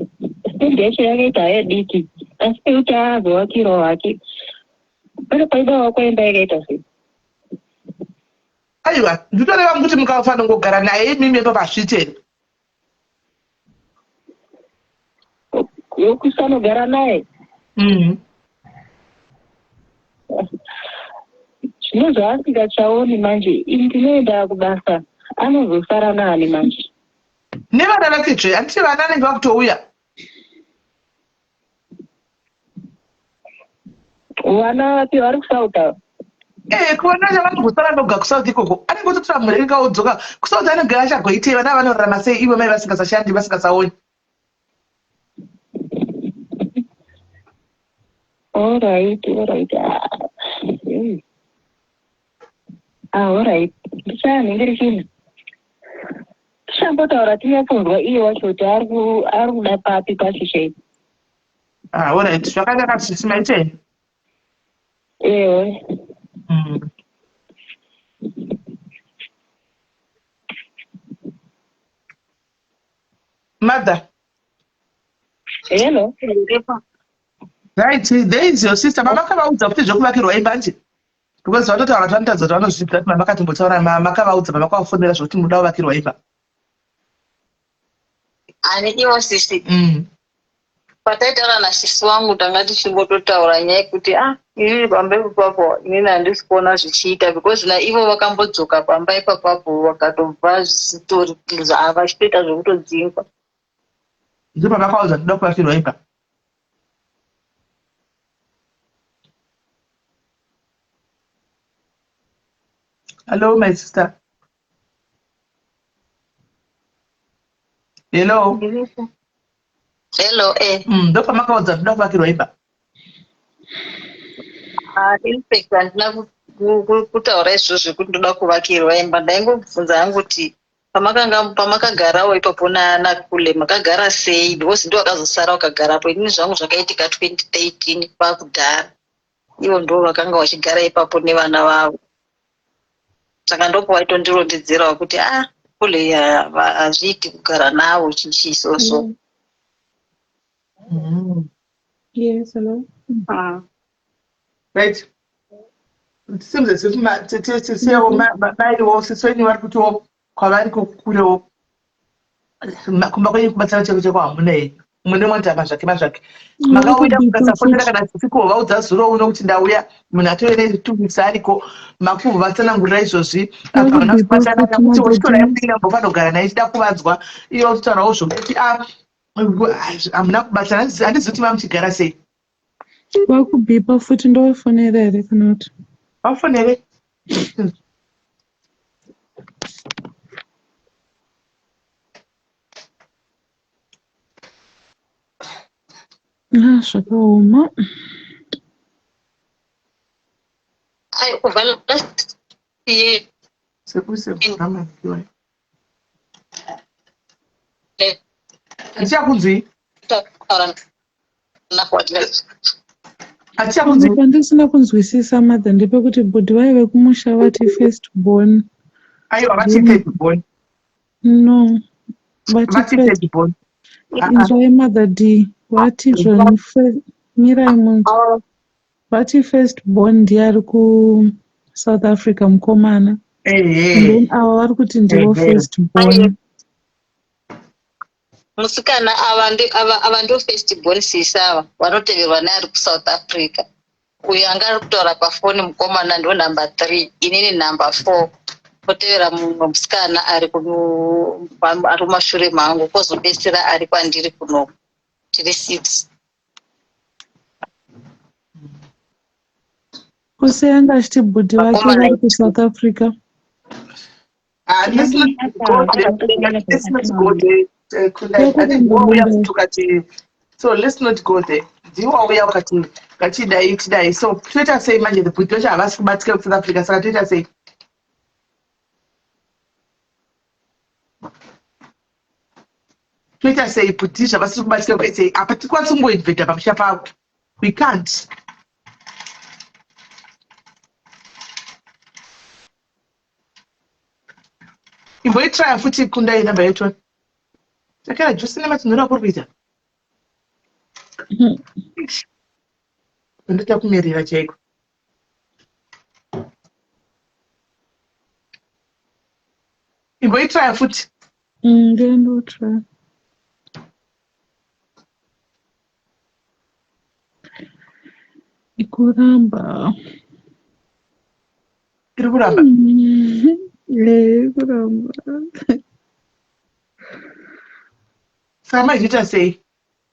stand yacho yakaita haya diki asi pekuti azovakirawo hake pane paida kwaimba yakaita sei aiwa nditoreva kuti mukafanira kungogara naye imimi ipapo hazviite here Yokusanogara naye mm. Zvino zvaasingachaoni manje ini ndinoenda kubasa anozosara naani manje nevana vake zve handiti vana anenge vakutouya Vana vapi vari kuSouth ava? Eh, kuona chavangosara voga kuSouth ikoko. Anenge ototora murenga odzoka. KuSouth anenge achagoitei vana vanorarama sei ivo mai vasingasashandi vasingasaoni. All right, all right. Ah, hey. Ah, all right. Ndichanenge chini. Tichambotaura tinyatsonzwa iye wacho kuti ari kuda papi pacho chaipo. Ah, all right. Zvakanaka sisi maitei? Ewe. Mother. Hello. Right, there is your sister. Mama kavaudza kuti zvekuvakirwa imba nje. Because vatotaura kuti vanotaridza kuti vanozviziva kuti mama katombotaura mama kavaudza mama kwavafonera zvekuti munoda kuvakirwa imba. Ani ivo sisi. Pataitaura nasisi wangu tanga tichingototaura nyaya yekuti ah inini pamba ipapo inini handisi kuona zvichiita because naivo vakambodzoka pamba ipapapo vakatobva zvisitori vachitoita zvekutodzingwa. Ndipo pavakaudza kuti toda kuvakirwa imba. Hello, my sister. Hello. Hello, eh. Ndopamakaudza toda kuvakirwa imba. Ah, in fact handina kutaura izvozvo zvekuti ndoda kuvakirwa imba ndaingobvunza hangu kuti pamakanga pamakagarawo ipapo nakule makagara sei because ndo akazosara wakagarapo inini zvangu zvakaitika 2013 kwakudhara ivo ndo vakanga vachigara ipapo nevana vavo saka ndopo vaitondirondedzerawo kuti ah kule hazviiti kugara navo chichii so so Yes, hello. Right. Seems as if tisiyewo maiwo sisi wenyu vari kutiwo kwavari kukurewo kumba kwenyu kubatsira cheko cheko hamuna henyu mune mwanzi mazvake mazvake makauya mukasafonera kana sisi kuvaudza zuro uno kuti ndauya munhu atove netwo weeks ariko makubva vatsanangurira izvozvi apa havana kubatana kuti wochitora yamudikira mbofanogara naye ichida kuvadzwa iye ototaurawo zvokuti ah, hamuna kubatana handizivi kuti mamuchigara sei Vakubhipa futi ndovafonera here kana kuti? Vafonere. Ah, zvakaoma. Ai, kubva last year Sekuru sekuru ramakiwa. Hatichakunzwi. Hatichakunzwi. Pandisina kunzwisisa mother ndepekuti bhudhi vaive kumusha vati first born. Aiwa vati third born. No. Vati third born. Inzwai mother D vati zvoni mirai munhu. Vati first born ndiye ari ku South Africa mukomana. Ehe. Then ava vari kuti ndivo first born. Musikana ava ndi ava ava ndo first born sisi ava vanoteverwa neari kuSouth Africa. Uyo anga ari kutaura pafoni mukomana ndo number 3 inini number 4 kotevera mumwe musikana ari ari kumashure mangu kozobetsera ari kwandiri kuno tiri 6. Kose anga achiti bhudhi vake vari kuSouth Africa. Ah, let's not go there. Let's not go there. Kundai. I think wauya futi ukati so let's not go there. Ndiwe wauya ukati ngatidai tidai. So toita sei manje the bhudhi vacho havasi kubatika kuSouth Africa saka toita sei? Toita sei bhudhi zvavasiri kubatika kuSA apa tikwanisi kungoinveda pamusha pavo. We can't. Imboitraya futi kundai number yacho. Takara juice nematinhura kuri kuita. Ndoita kumerera chaiko. Imboitraya futi. Ndotraya. Ikuramba. Iri kuramba. Eh, kuramba. Saka maizviita sei?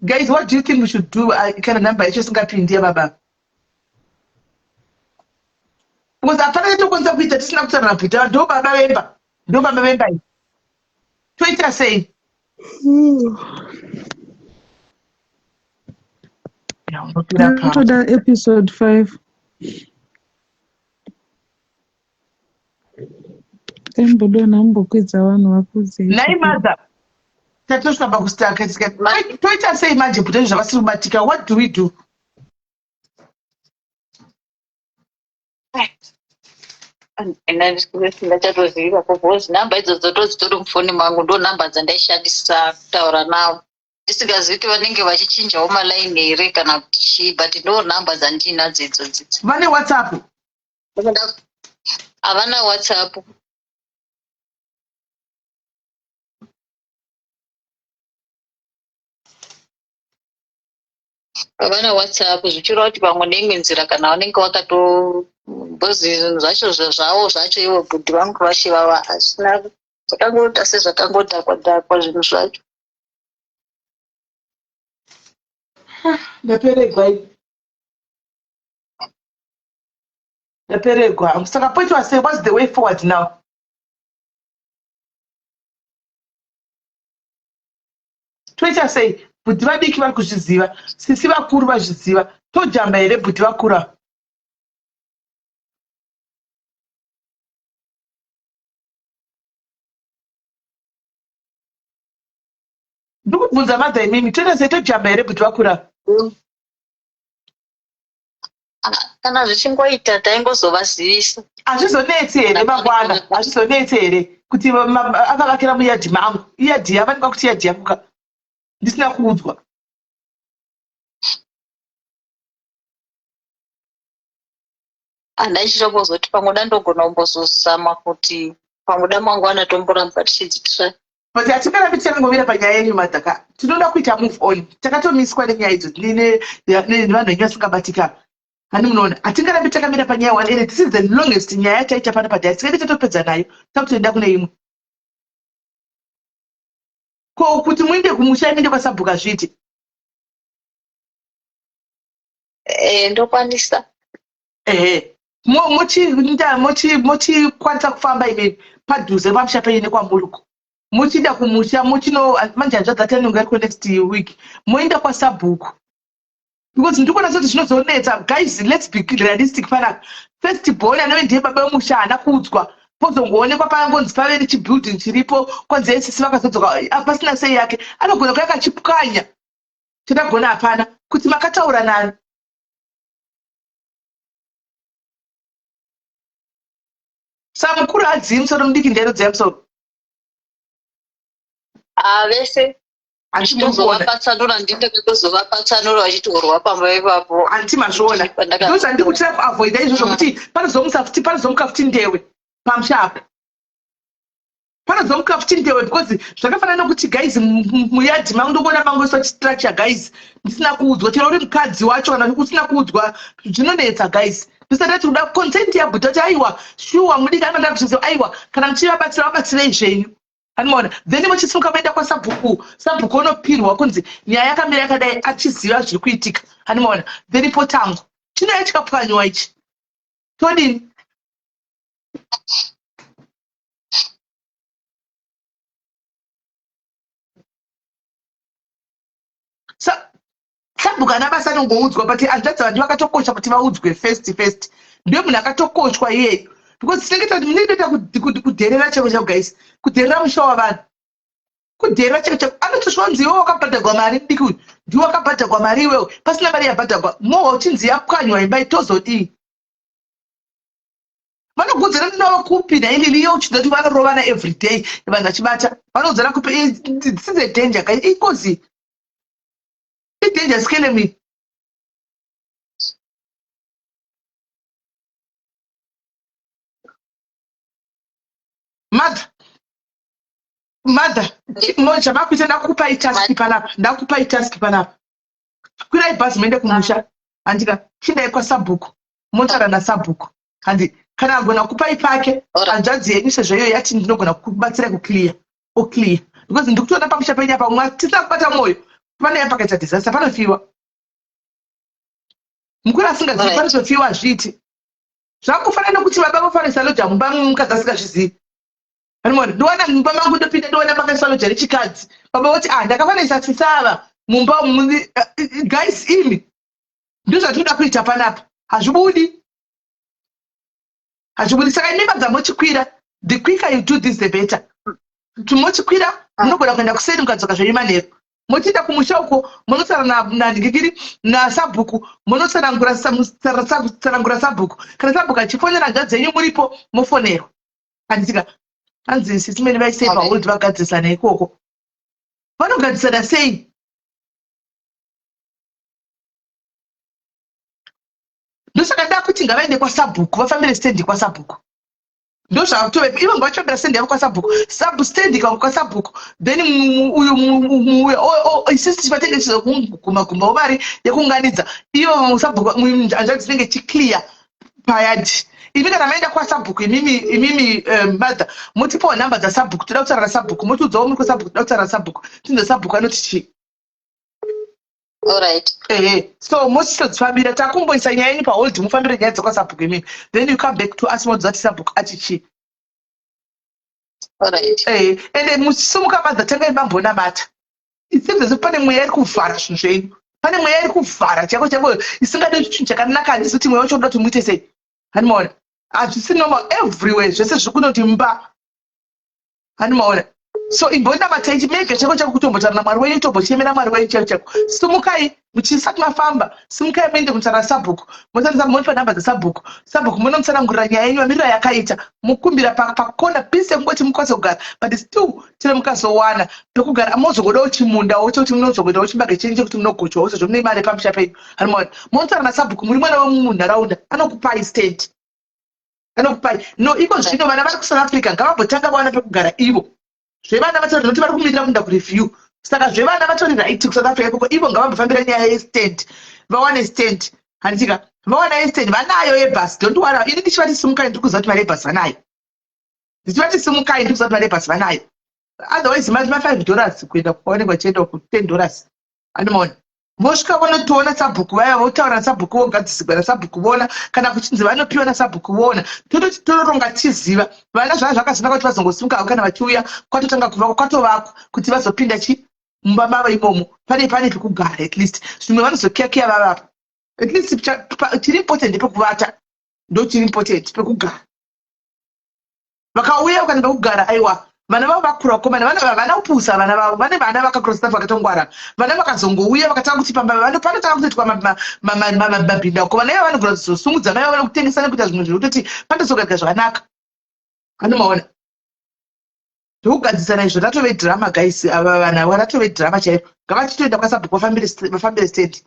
Guys, what do you think we should do kana number yacho isingapindi yababa? Because hapana chatokwanisa kuita tisina kutaura nabhuta ndo baba vemba. Ndo baba vemba iyi. Toita sei? Ya, unopira pa. Toda episode 5. Embodona ambokwidza vanhu vakudze. Nhai mother. Tatosvika pakustaka tika toita sei manje bhuta zvavasiri kubatika what do we do? Ndachatoziva because number idzodzo ndodzitori mufoni mangu ndo number dzandaishandisa kutaura navo ndisingazivi kuti vanenge vachichinjawo malaini here kana kuti chii but ndo number dzandiinadzo idzodzi. Vane WhatsApp? Havana WhatsApp. Havana WhatsApp zvichireva kuti pamwe neimwe nzira kana vanenge vakato because zvinhu zvacho zvavo zvacho ivo bhudhi vangu vachivava hazvina zvakangoita sezvakangodhakwa dhakwa zvinhu zvacho. Ndaperegwa ini. Ndaperegwa. Saka poitwa sei? What's the way forward now? Toita sei? Bhudhi vadiki vari kuzviziva, sisi vakuru vazviziva. Tojamba here bhudhi vakura? Ndikubvunza mother imimi, toita sei tojamba here bhudhi vakura? Kana zvichingoita taingozovazivisa. Hazvizonetsi here mangwana? Hazvizonetsi here kuti akavakira muyadhi mangu? Iyadhi yavanenge kuti iyadhi yangu ka ndisina kuudzwa. Handaichitombozoti pamwe da ndogona kumbozozama kuti pamwe da mangwana tomboramba tichidzitira. But hatingarambi tichangomira panyaya yenyu madhaka. Tinoda kuita move on. Takatomiswa nenyaya idzo nevanhu venyu vasingabatika. Hani munoona hatingarambi takamira panyaya one and this is the longest nyaya yataita pano padhaya. Tinenge tatopedza nayo takutoenda kune imwe. Ko kuti muinde kumusha muinde kwasabhuka zviite? Eh, ndokwanisa. Ehe. Mochikwanisa kufamba imi padhuze pamusha penyu nekwamuri uko. Mochienda kumusha mochino manje hanzvadzi ati anenge ariko next week. Moenda kwasabhuku. Because ndikuona sekuti zvinozonetsa. Guys, let's be realistic panapa. First born anove ndiye baba vemusha haana kuudzwa. Pozongoonekwa pangonzi pave nechibuilding chiripo, kwanzi esisi vakazodzoka pasina sei yake. Anogona kuya akachipwanya. Chandagona hapana kuti makataura nani. Samukuru hadzii musoro mudiki ndianodziya musoro. Ah, vese Hanti muri kuona? ndozovapatsanura ndindakatozovapatsanura vachitorwa pamba ipapo. Hanti mazviona? Ndozvandiri kutira kuavoida izvozvo kuti panozomusa futi panozomuka futi ndewe pamusha apa. Panozomuka futi ndewe because zvakafanana nekuti guys muyadhi mangu ndokuona mangoiswa chistructure guys ndisina kuudzwa chero uri mukadzi wacho kana usina kuudzwa zvinonetsa guys. Ndisati ndati kuda consent yabhuta kuti aiwa shuwa mudiki anoda kuti aiwa kana muchivabatsira vabatsirei zvenyu. Anoona then vochisimuka voenda kwasabhuku sabhuku onopirwa kunzi nyaya yakamira yakadai achiziva zviri kuitika anomaona then potangwa chinaya chikapwanywa ichi todini sabhuku ana basa anongoudzwa but hanzvadzi vanhu vakatokosha kuti vaudzwe first first ndiye munhu akatokoshwa iyeyo because tinenge tati munenge toita kudherera chako chako guys kudherera musha wavanhu kudherera chako chako anotosvika kunzi iwe wakabhadhagwa mari mudiki uyu ndiwe wakabhadhagwa mari iwewe pasina mari yabhadhagwa mowa uchinzi yapwanywa imba tozodii vanokuudzana ndinova kupi nailili iyo uchida kuti vanorovana everyday vanhu vachibata vanoudzana kupi this is a danger guys ikozi idanger skelemi mother mother moja makuita ndakupai task panapa ndakupai task panapa kwirai bhazi muende kumusha handika chindai kwasabhuku motaura nasabhuku handi kana agona kupai pake hanzvadzi yenyu sezvo iyo yati ndinogona kubatsira kuclear oclear because ndikutoona pamusha penyu apa umwe tisina kubata mwoyo pane pakaita disaster panofiwa mukuru asingazivi panotofiwa hazviiti zvakufanana nekuti baba vofanisa loja mumba mukadzi asingazvizivi animona ndiwana mumba mangu ndopinda ndiona makaiswa loja rechikadzi baba voti ah ndakafanisa sisi ava mumba umu guys imi ndozvatinoda kuita panapa hazvibudi hazvibudi saka imba dzamochikwira the quicker you do this the better mochikwira ah. munogona kuenda kuseri mukadzoka zvenyu manheru mochienda kumusha uko monotsara nanhingikiri nasabhuku monotsanangura tsanangura sabhuku kana sabhuku achifonera hanzvadzi dzenyu muripo mofonerwa handitika hanzi sisimeni vaisei pahold vagadzisana ikoko vanogadzisana sei ndosaka ndakuti ngavaende kwasabhuku vafambire stendi kwasabhuku ndozvakutove ivo ngavachifambira stendi yavo kwasabhuku sabu stendi ikava kwasabhuku then uyu isisi tichivatenge tichizoguma gumbawo mari yekuunganidza ivo sabhuku hanzvadzi dzinenge ichiclear payadhi imi kana maenda kwasabhuku imimi imimi mother motipawo nhamba dzasabhuku toda kutaura nasabhuku motiudzawo muri kwasabhuku toda kutaura nasabhuku tinzwe sabhuku anoti chii Alright. Ehe. So mochitodzifambira takumboisa nyaya yenyu pahold mufambire nyaya dzekwasabhuku imimi. Then you come back to us modza kuti sabhuku ati chii. Alright. Ehe. Ende musumuka madza tangai mambonamata. It seems as if pane mweya iri kuvhara zvinhu zvenyu. Pane mweya iri kuvhara chako chako isingade chinhu chakanaka handisi kuti mweya wacho unoda kuti muite sei. Hani maona? Hazvisi normal everywhere zvese zviri kunoti mba. Hani maona? So imbonamatai chimega chako chako kutombotaura namwari wenyu tombochemera mwari wenyu chako chako. Sumukai muchisati mafamba, simukai muende kunotaura sabhuku. Motarisa motipa nhamba dzasabhuku. Sabhuku munomutsanangurira nyaya yenyu mamiriro ayakaita. Mokumbira pakona pese kungoti mukwanise kugara. But still chero mukazowana pekugara mozongodawo chimundawo chekuti munozongoitawo chibage chenyu chekuti munogochwawo sezvo mune mari pamusha penyu. Hani maona? Monotaura nasabhuku muri mwana wemunharaunda anokupai stand. Anokupai. No iko zvino vana vari kuSouth Africa ngavambotanga vawana pekugara ivo. Zvevana vatori nekuti vari kumirira kuenda kureview. Saka zvevana vatori right kuSouth Africa ikoko ivo ngavambofambira nyaya yestand. Vawane stand. Handitika vawana yestand vanayo yebus. Don't worry. Ini ndichivati simukai ndiri kuziva kuti mari yebus vanayo. Ndichivati simukai ndiri kuziva kuti mari yebus vanayo. Otherwise mari ma 5 dollars kuenda kwavanenge vachienda ku 10 dollars. Andimaona. Vosvika vonotoona sabhuku vaya votaura nasabhuku vogadzisigwa nasabhuku voona kana kuchinzi vanopiwa nasabhuku voona tototi toronga tichiziva vana zvava zvakazonaka kuti vazongosimuka havo kana vachiuya kwatotanga kuvakwa kwatovakwa kuti vazopinda chi mumba mavo imomo pane pane pekugara at least zvimwe vanozokiyakiya vavapo at least chiri important ndepekuvata ndo chiri important pekugara. Vakauya vakaenda pekugara, aiwa, vana vavo vakura vakomana, vana havana kupusa vana vavo, vane vana vakakura South Africa vakatongwara. Vana vakazongouya vakatanga kuti pamba panotanga kutoitwa mabhindauko, vana ivo vanogona kuzosumudza mai vavo nekutengesa nekuita zvimwe zvekutoti panotozogarika zvakanaka. Anomaona zvekugadzisana izvo, ratove drama guys, ava vanhu ava ratove drama chairo. Ngavachitoenda kwasabhuku vafambire stand.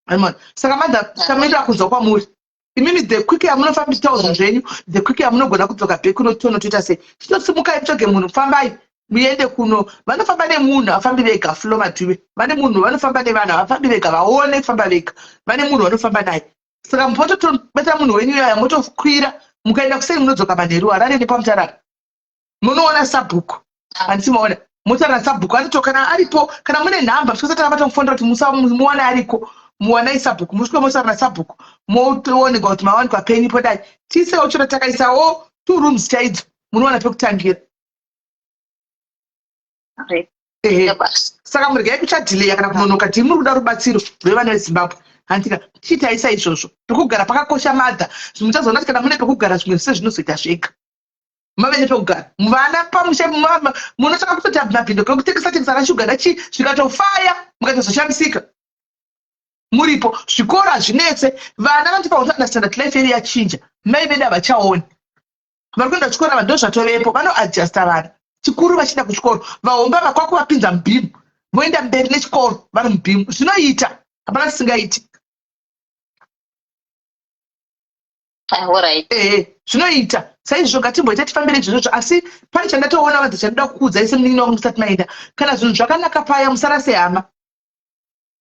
Anomaona saka mother tamirira kunzwa kwamuri imimi. The quick yamunofambisa zvinhu zvenyu, the quick yamunogona kudzoka back kunotoita sei. Chitosimukai mutsvage munhu, fambai muende kuno. Vanofamba nemunhu, havafambi vega. Flo Madhuve vane munhu, vanofamba nevanhu, havafambi vega. Vaone kufamba vega, vane munhu vanofamba naye. Saka mototobata munhu wenyu iyaya, motokwira mukaenda kusei, munodzoka manheru. Harare nepamutarara munoona sabhuku, handisi maona? Motaura sabhuku anito kana aripo, kana mune nhamba tisati rabata kufonera kuti muwane ariko, muwanai sabhuku, musvike motaura nasabhuku, motoonekwa kuti mawanikwa penyu podai. Tiisewo chero takaisawo two rooms chaidzo, munowana pekutangira. Ehe, saka muregai kuchadhileya kana kunonoka. Tiri muri kuda rubatsiro rwevana veZimbabwe, handika? Chiitaisa izvozvo. Pekugara pakakosha mother. Muchazoona kuti kana mune pekugara, zvimwe zvese zvinozoita zvega. Mave nepekugara, vana pamusha, munotanga kutoita mabhindo kekutengesa tengesa rashuga nachi, zvikatofaya mukatozoshamisika muripo. Zvikoro hazvinetse, vana vanotopa kuti understand that life yedu yachinja, mai vedu havachaoni, vari kuenda kuchikoro ava, ndo zvatovepo. Vanoadjusta vana chikuru vachienda kuchikoro, vahomba vakwakuvapinza mubhimu, voenda mberi nechikoro vari mubhimu. Zvinoita, hapana chisingaiti. Ehe, zvinoita saizvozvo. Ngatimboita tifambire izvozvozvo. Asi pane chandatoona vanzi chandoda kukuudzai semunin'ina wangu musati maenda. Kana zvinhu zvakanaka paya, musarase hama.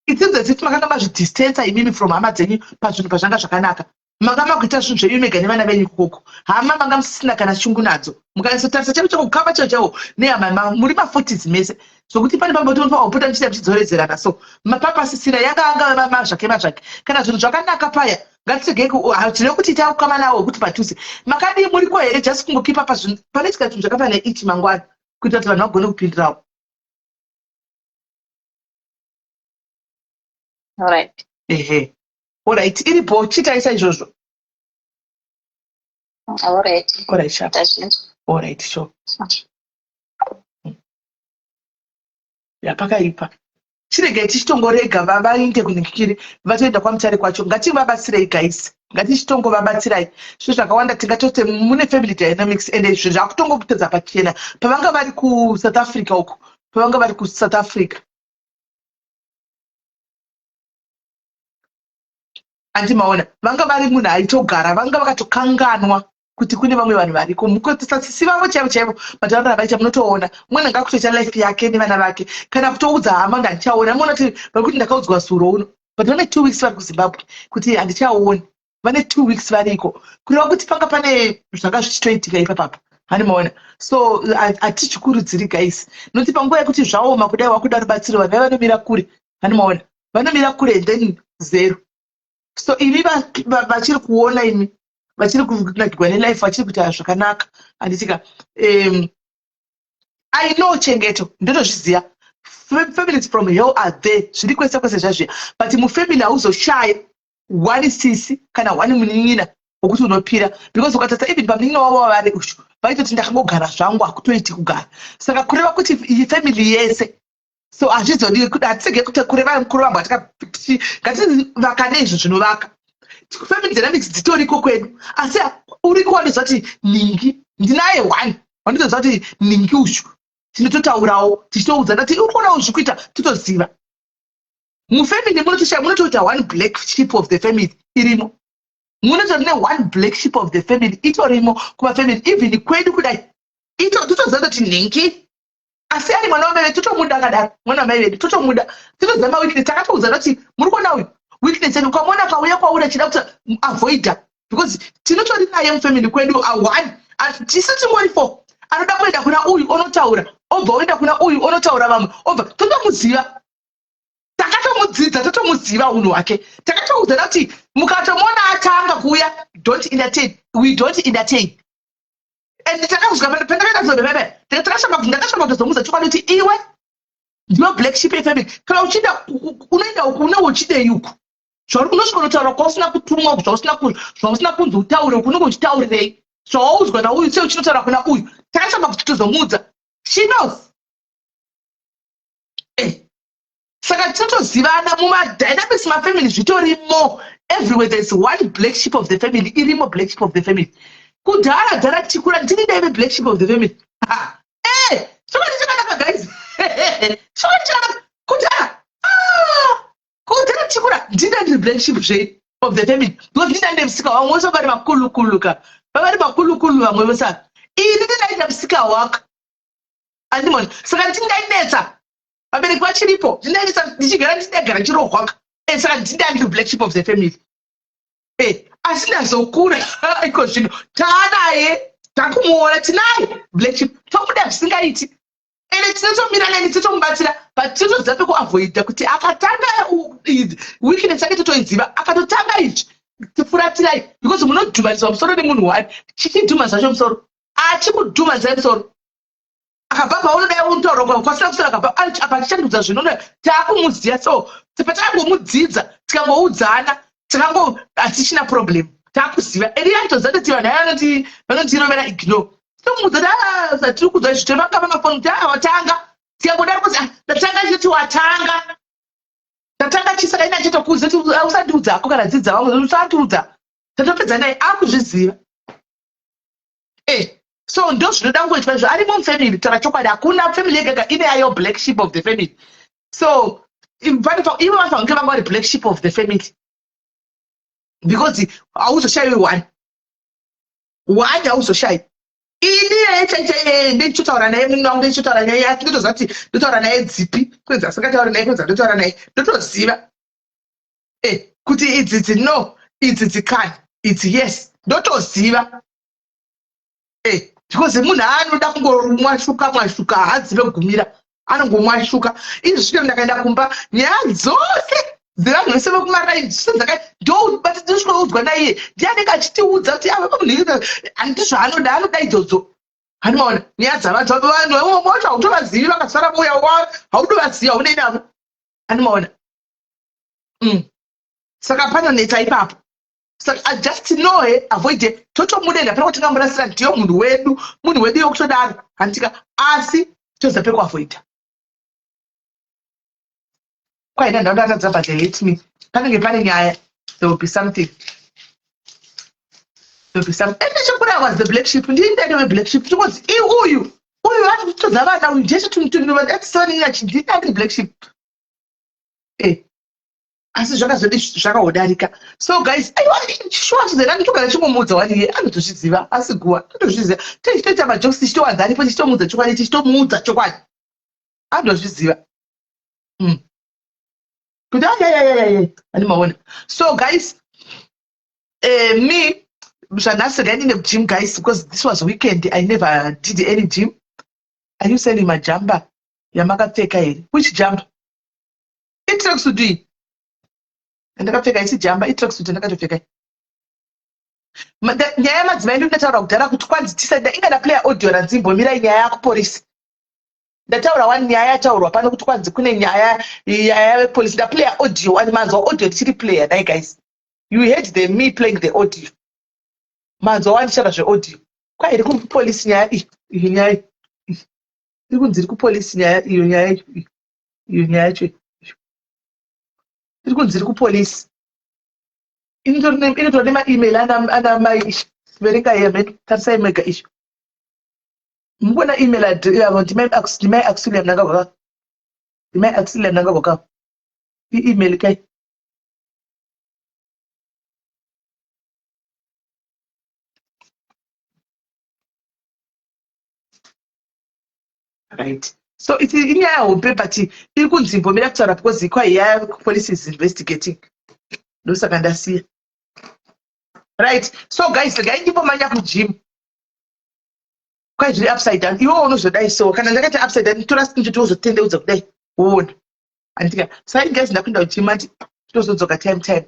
It seems as if makanga mazvidistansa imimi from hama dzenyu pazvinhu pazvanga zvakanaka. Manga makuita zvinhu zvenyu mega nevana venyu ikoko. Hama manga musisina kana shungu nadzo. Mukanyatsotarisa chaivo chako kukama chaivo chaivo nehama, muri ma40s mese, zvokuti pane pambotoopota muchiita muchidzoredzerana. So mapapasisina yanga anga mazvake mazvake. Kana zvinhu zvakanaka paya, ngatiregei tine kuti ita kukama nawo wekuti padhuze. Makadii, muriko here? Just kungokipa pazvinhu panoitika zvinhu zvakafanana neichi mangwana, kuitira kuti vanhu vagone kupindirawo. Ehe, alright, iripo, chiitaisa izvozvo. Alright, sharp. Alright, sure. Yapakaipa. Chiregai tichitongorega vainde kunhingikiri, vatoenda kwaMutare kwacho. Ngativabatsirei guys, ngatichitongovabatsirai. Zvinhu zvakawanda tingatote mune family dynamics, ende zvinhu zvakutongopedza pachena pavanga vari kuSouth Africa uko, pavanga vari kuSouth Africa, andimaona vanga vari munhu aitogara, vanga vakatokanganwa kuti kune vamwe vanhu variko. Mukosasisi vavo chaivo chaivo, matauriro avaita, munotoona mwana ngakutoita life yake nevana vake. Kana kutoudza hama kuti handichaona, muona kuti vari kuti ndakaudzwa zuro uno, but vane 2 weeks vari kuZimbabwe kuti handichaoni. Vane 2 weeks variko, kureva kuti panga pane zvanga zvichitoitika ipapapa, hani maona? So hatichikurudziri guys, nokuti panguva yekuti zvaoma kudai, wakuda rubatsiro, vanhu vai vanomira kure, hani maona? Vanomira kure, then zero. So imi vachiri kuona, imi vachiri kunakirwa nelife, vachiri kuita zvakanaka, handitika? I know chengeto, ndotozviziva. Families from hell are there, zviri kwese kwese zvazviya, but mufamily hauzoshaya one sisi kana one munin'ina wekuti unopira, because ukatarisa even pamunin'ina wavo wavari ushu, vaitoti ndakangogara zvangu, hakutoiti kugara. Saka kureva kuti iyi family yese, so hazvizodi, hatisege kuti kureva kuramba ngativaka neizvo zvinovaka. Family dynamics dzitoriko kwedu, asi uriko wanoziva kuti ningi ndinaye one, wanditoziva kuti ningi ushu, tinototaurawo tichitoudzana kuti uri kuonawo zviri kuita, totoziva. Mufamily munotoshaya, munotoita one black sheep of the family irimo, munotori ne-one black sheep of the family itorimo kumafamily. Even kwedu kudai totoziva kuti nhingi, asi ari mwana wamai vedu, totomuda akadaro. Mwana wamai vedu totomuda, totoziva maweakness. Takatoudzana kuti muri kuona uyu weakness yedu, ukamuona akauya kwauri achida kuti avoida, because tinotori naye mufamily kwedu one, tisi tingori four, anoda kuenda kuna uyu onotaura, obva oenda kuna uyu onotaura, vamwe obva totomuziva. Takatomudzidza, totomuziva unhu hwake. Takatoudzana kuti mukatomuona atanga kuuya, don't entertain, we don't entertain. And takazosvika pandakaenda kuzobebebe, ndakashamba kutozomuudza chokwadi kuti iwe ndiwe black sheep yefamily, kana uchida unoenda uku, une uchidei uku. Zvauri unosvika unotaura kwausina kutumwa, zvausina kunzi utaure, kunenge uchitaurirei? Zvawaudzwa nauyu sei uchinotaura kuna uyu? Takashamba kuti tozomuudza. She knows. Eh. Saka tinotozivana mumadynamics mafamily zvitorimo. Everywhere there is one black sheep of the family. Irimo black sheep of the family. Kudhara dhara tichikura ndini ndaive black sheep of the family. Ha. Eh, chokwadi chakanaka guys. Chokwadi chakanaka. Kudhara. Ah. Kudhara tichikura ndini ndiri black sheep zve of the family. Because ndini ndine musika wangu vose vari makulukulu ka. Vari makulukulu vamwe vose. Ini ndinaita musika wako. Andimona. Saka ndini ndainetsa. Vabereki vachiripo. Ndinainetsa ndichigara ndinegara ndichirohwa ka. Eh, saka ndini ndiri black sheep of the family. Eh, asi ndazokura iko zvino taanaye takumuona tinaye black sheep tomuda zvisingaiti ende tinotomira naye tinotomubatsira but tinotoziva pekuavoida kuti akatanga weakness yake totoiziva akatotanga izvi tifuratirai because munodhumaniswa musoro nemunhu wani chichidhuma zvacho musoro achikudhumazai musoro akabva paunodai unotaura kwasina kusara akabva apa achishandudza zvinhu taakumuziva so patakangomudzidza tikangoudzana takango hatichina problem taakuziva and iye anotoziva kuti vanhu aya vanotirovera ignore tomuudza kuti ah, zvatiri kuudza izvi tovanga pamafoni kuti ah watanga tikangodaro kuti ah, ndatanga chiti watanga tatanga chii saka ine achitokuudza kuti ah, usandiudza hako kana dzidza vamwe usandiudza tatopedza naye akuzviziva eh so ndo zvinoda kungoitwa izvo arimo mufamily taura chokwadi hakuna family yega ine yayo black sheep of the family so ivo vanofanira kunge vanga vari black sheep of the family because hauzoshayiwi one one hauzoshayi ini yaye chaichaiye ndichitotaura naye mumwe wangu ndichitotaura naye asi ndotoziva kuti ndotaura naye dzipi kwenzi asingatauri naye kwenzi ndotaura naye ndotoziva eh, kuti idzi dzi no idzi dzikani idzi yes ndotoziva eh, because munhu anoda kungomwashuka mwashuka haazive kugumira anongomwashuka izvi svike ndakaenda kumba nyaya dzose dzevanhu vese vekumaraini dzose dzaka ndosvikoudzwa naiye ndiye anenge achitiudza kuti ava munhu handiti zvaanoda anoda idzodzo handimaona nyaya dzavanhu vanhu vamwe vacho hautovazivi vakasara vouya hautovazivi haunei navo handimaona mm. Saka panonetsa ipapo saka I just know he avoid he totomuda hapana kuti tingamurasira ndiyo munhu wedu munhu wedu yokutodaro handitika asi toziva pekuavoida kwaina ndaunda atadza but they hate me panenge pane nyaya there will be something there will be something ende chekura was the black sheep ndini ndani weblack sheep tingozi i uyu uyu ati kutodza vana uyu jesu tunhu ndini ndani black sheep eh asi zvakazodi zvakaodarika so guys aiwa shuwa chizera nditogara chingomuudza wani iye anotozviziva asi guwa anotozviziva tichitoita majokes tichitowanza aripo tichitomuudza chokwadi tichitomuudza chokwadi anotozviziva mm. kuti ayayayayay ani maona so guys eh, me zvanhasi regai ndine gym guys because this was weekend I never did any gym are you selling majamba yamakapfeka here which jamba Itracksuit iyi yandakapfeka isi jamba itracksuit yandakatopfeka nyaya yamadzimai ndio ndataura kudhara kuti kwanzi tisada inga ndaplaya audio ranzimbo mirai nyaya yakupolisi ndataura wani nyaya yataurwa pano kuti kwanzi kune nyaya nyaya yepolisi ndaplaya audio wani manzwa audio ndichiri player dai guys you heard the me playing the audio manzwa wani ndichitaura zveaudio kwai iri kupolisi nyaya iyi iyi nyaya iyi iri kunzi iri kupolisi nyaya iyo nyaya iyi iyo nyaya yacho iri kunzi iri kupolisi inotori nemaemail ana mai verengai hemeno tarisai mega izvo mukuona email yavo ndimai Auxilia Mnangagwa ndimai Auxilia Mnangagwa ka iemail kai right so it's inyaya hombe but iri kunzi imbomira kutaura because kwaiya police is investigating ndosaka ndasiya right so guys regai ndimbomanya kugym kwai zviri upside down iwewo unozodai so kana ndakaita upside down tora screenshot wozotendeudza kudai woona andika so i guys ndakuenda kugym ati tozodzoka time time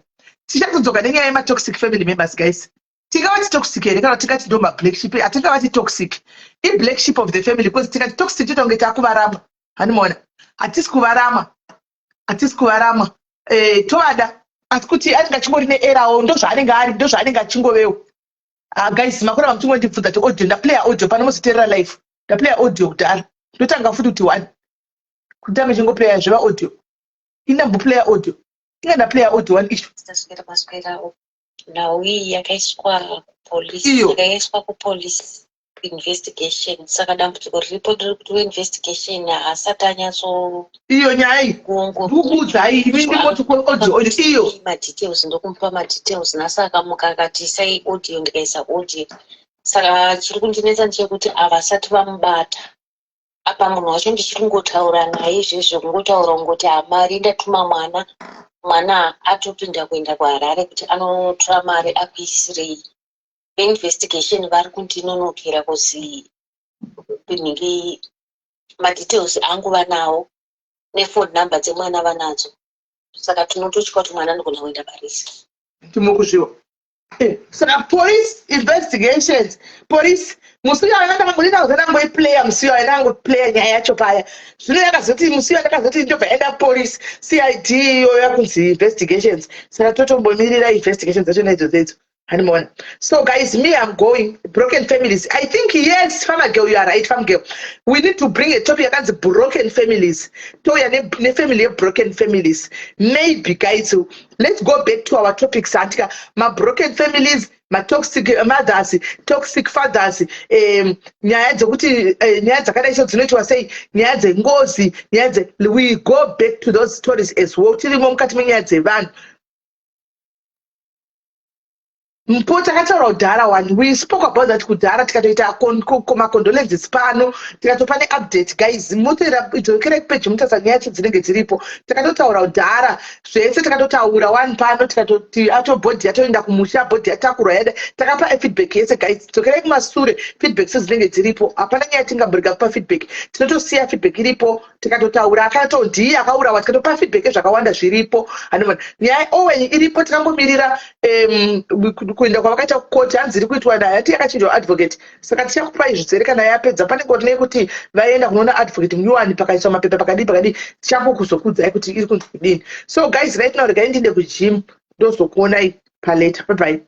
tichazodzoka nenyaya yematoxic family members guys tingavati toxic here kana tingati ndo mablack sheep hatingavati toxic iblack sheep of the family because tikati toxic toita kunge takuvarama handimaona hatisi kuvarama hatisi kuvarama eh, tovada Asi kuti anenge achingori neerawo, ndozvaanenge ari, ndozvaanenge achingovewo. Ah, guys, makura muchingondibvunza kuti audio, ndaplaya audio pano, mozoteerera live. Ndaplaya audio kudhara, ndotanga futi kuti one kutanga chingoplaya zveva audio. Indamboplaya audio, inga ndaplaya audio one issue. Taswera maswerawo. Nhau iyi yakaiswa kupolice. Iyo. Yakaiswa kupolice investigation, saka dambudziko riripo ndiri kuti weinvestigation haasati anyatso Iyo nyaya iyi kuongorora. Ndikukuudzai imi, ndingoti audio audio iyo. Madetails, ndokumupa madetails. Nhasi akamuka akati isai audio, ndikaisa audio. Saka chiri kundinetsa ndechekuti havasati vamubata. Apa munhu wacho ndichiri kungotaura naye izvezvo, kungotaura kungoti hamari ndatuma mwana, mwana atopinda kuenda kuHarare kuti anotora mari akuisirei. Veinvestigation vari kundinonokera kuzi nhingi madetails angu vanawo, nephone number dzemwana vanadzo, saka tinototya kuti mwana anogona kuenda parisk. Timukuzviwa. Saka police investigations, police musi uyo ndakangoti ndangoiplaya musi uyo, ndangoplaya nyaya yacho paya. Zvino yakazoti musi uyo ndakazoti ndobva yaenda police CID iyo yakunzi investigations, saka totombomirira investigations dzacho naidzodzo idzo, handimaona. So guys, me, I'm going. Broken families, I think yes, farmer girl, you are right. Farm girl, we need to bring a topic yakanzi broken families. Touya nefamily yebroken families maybe. Guys, let's go back to our topics antika ma-broken families, ma-toxic mothers, toxic fathers, nyaya dzekuti nyaya dzakadai so dzinoitwa sei, nyaya dzengozi, nyaya dze, we go back to those stories as well. Tirimo mukati menyaya dzevanhu. Mpo takataura kudhara one, we spoke about that kudhara, tikatoita macondolences pano, tikatopa neupdate. Guys, mutodzokerai kupeji, mutarisa nyaya yacho dzinenge dziripo. Takatotaura kudhara zvese, takatotaura one pano, tikatoti ato body yatoenda kumusha, body yatakurwa yada, takapa feedback yese. Guys, dzokerai kumasure, feedback sedzinenge dziripo. Hapana nyaya tingamborega kupa feedback, tinotosiya feedback iripo. Tikatotaura akato ndiye akaurawa, tikatopa feedback zvakawanda zviripo. Handiona nyaya Owen iripo, tikangomirira kuenda kwavakaita kukoti. Hanzi iri kuitwa naye, ati yakachinjwa advocate, saka tichakupai zvizere kana yapedza. Pane ngori nekuti vaenda kunoona advocate munyowani, pakaiswa mapepa pakadii pakadii, tichangokuzokudzai kuti iri kunzi kudini. So guys, right now regai ndinde kugym, ndozokuonai palater. Bye bye.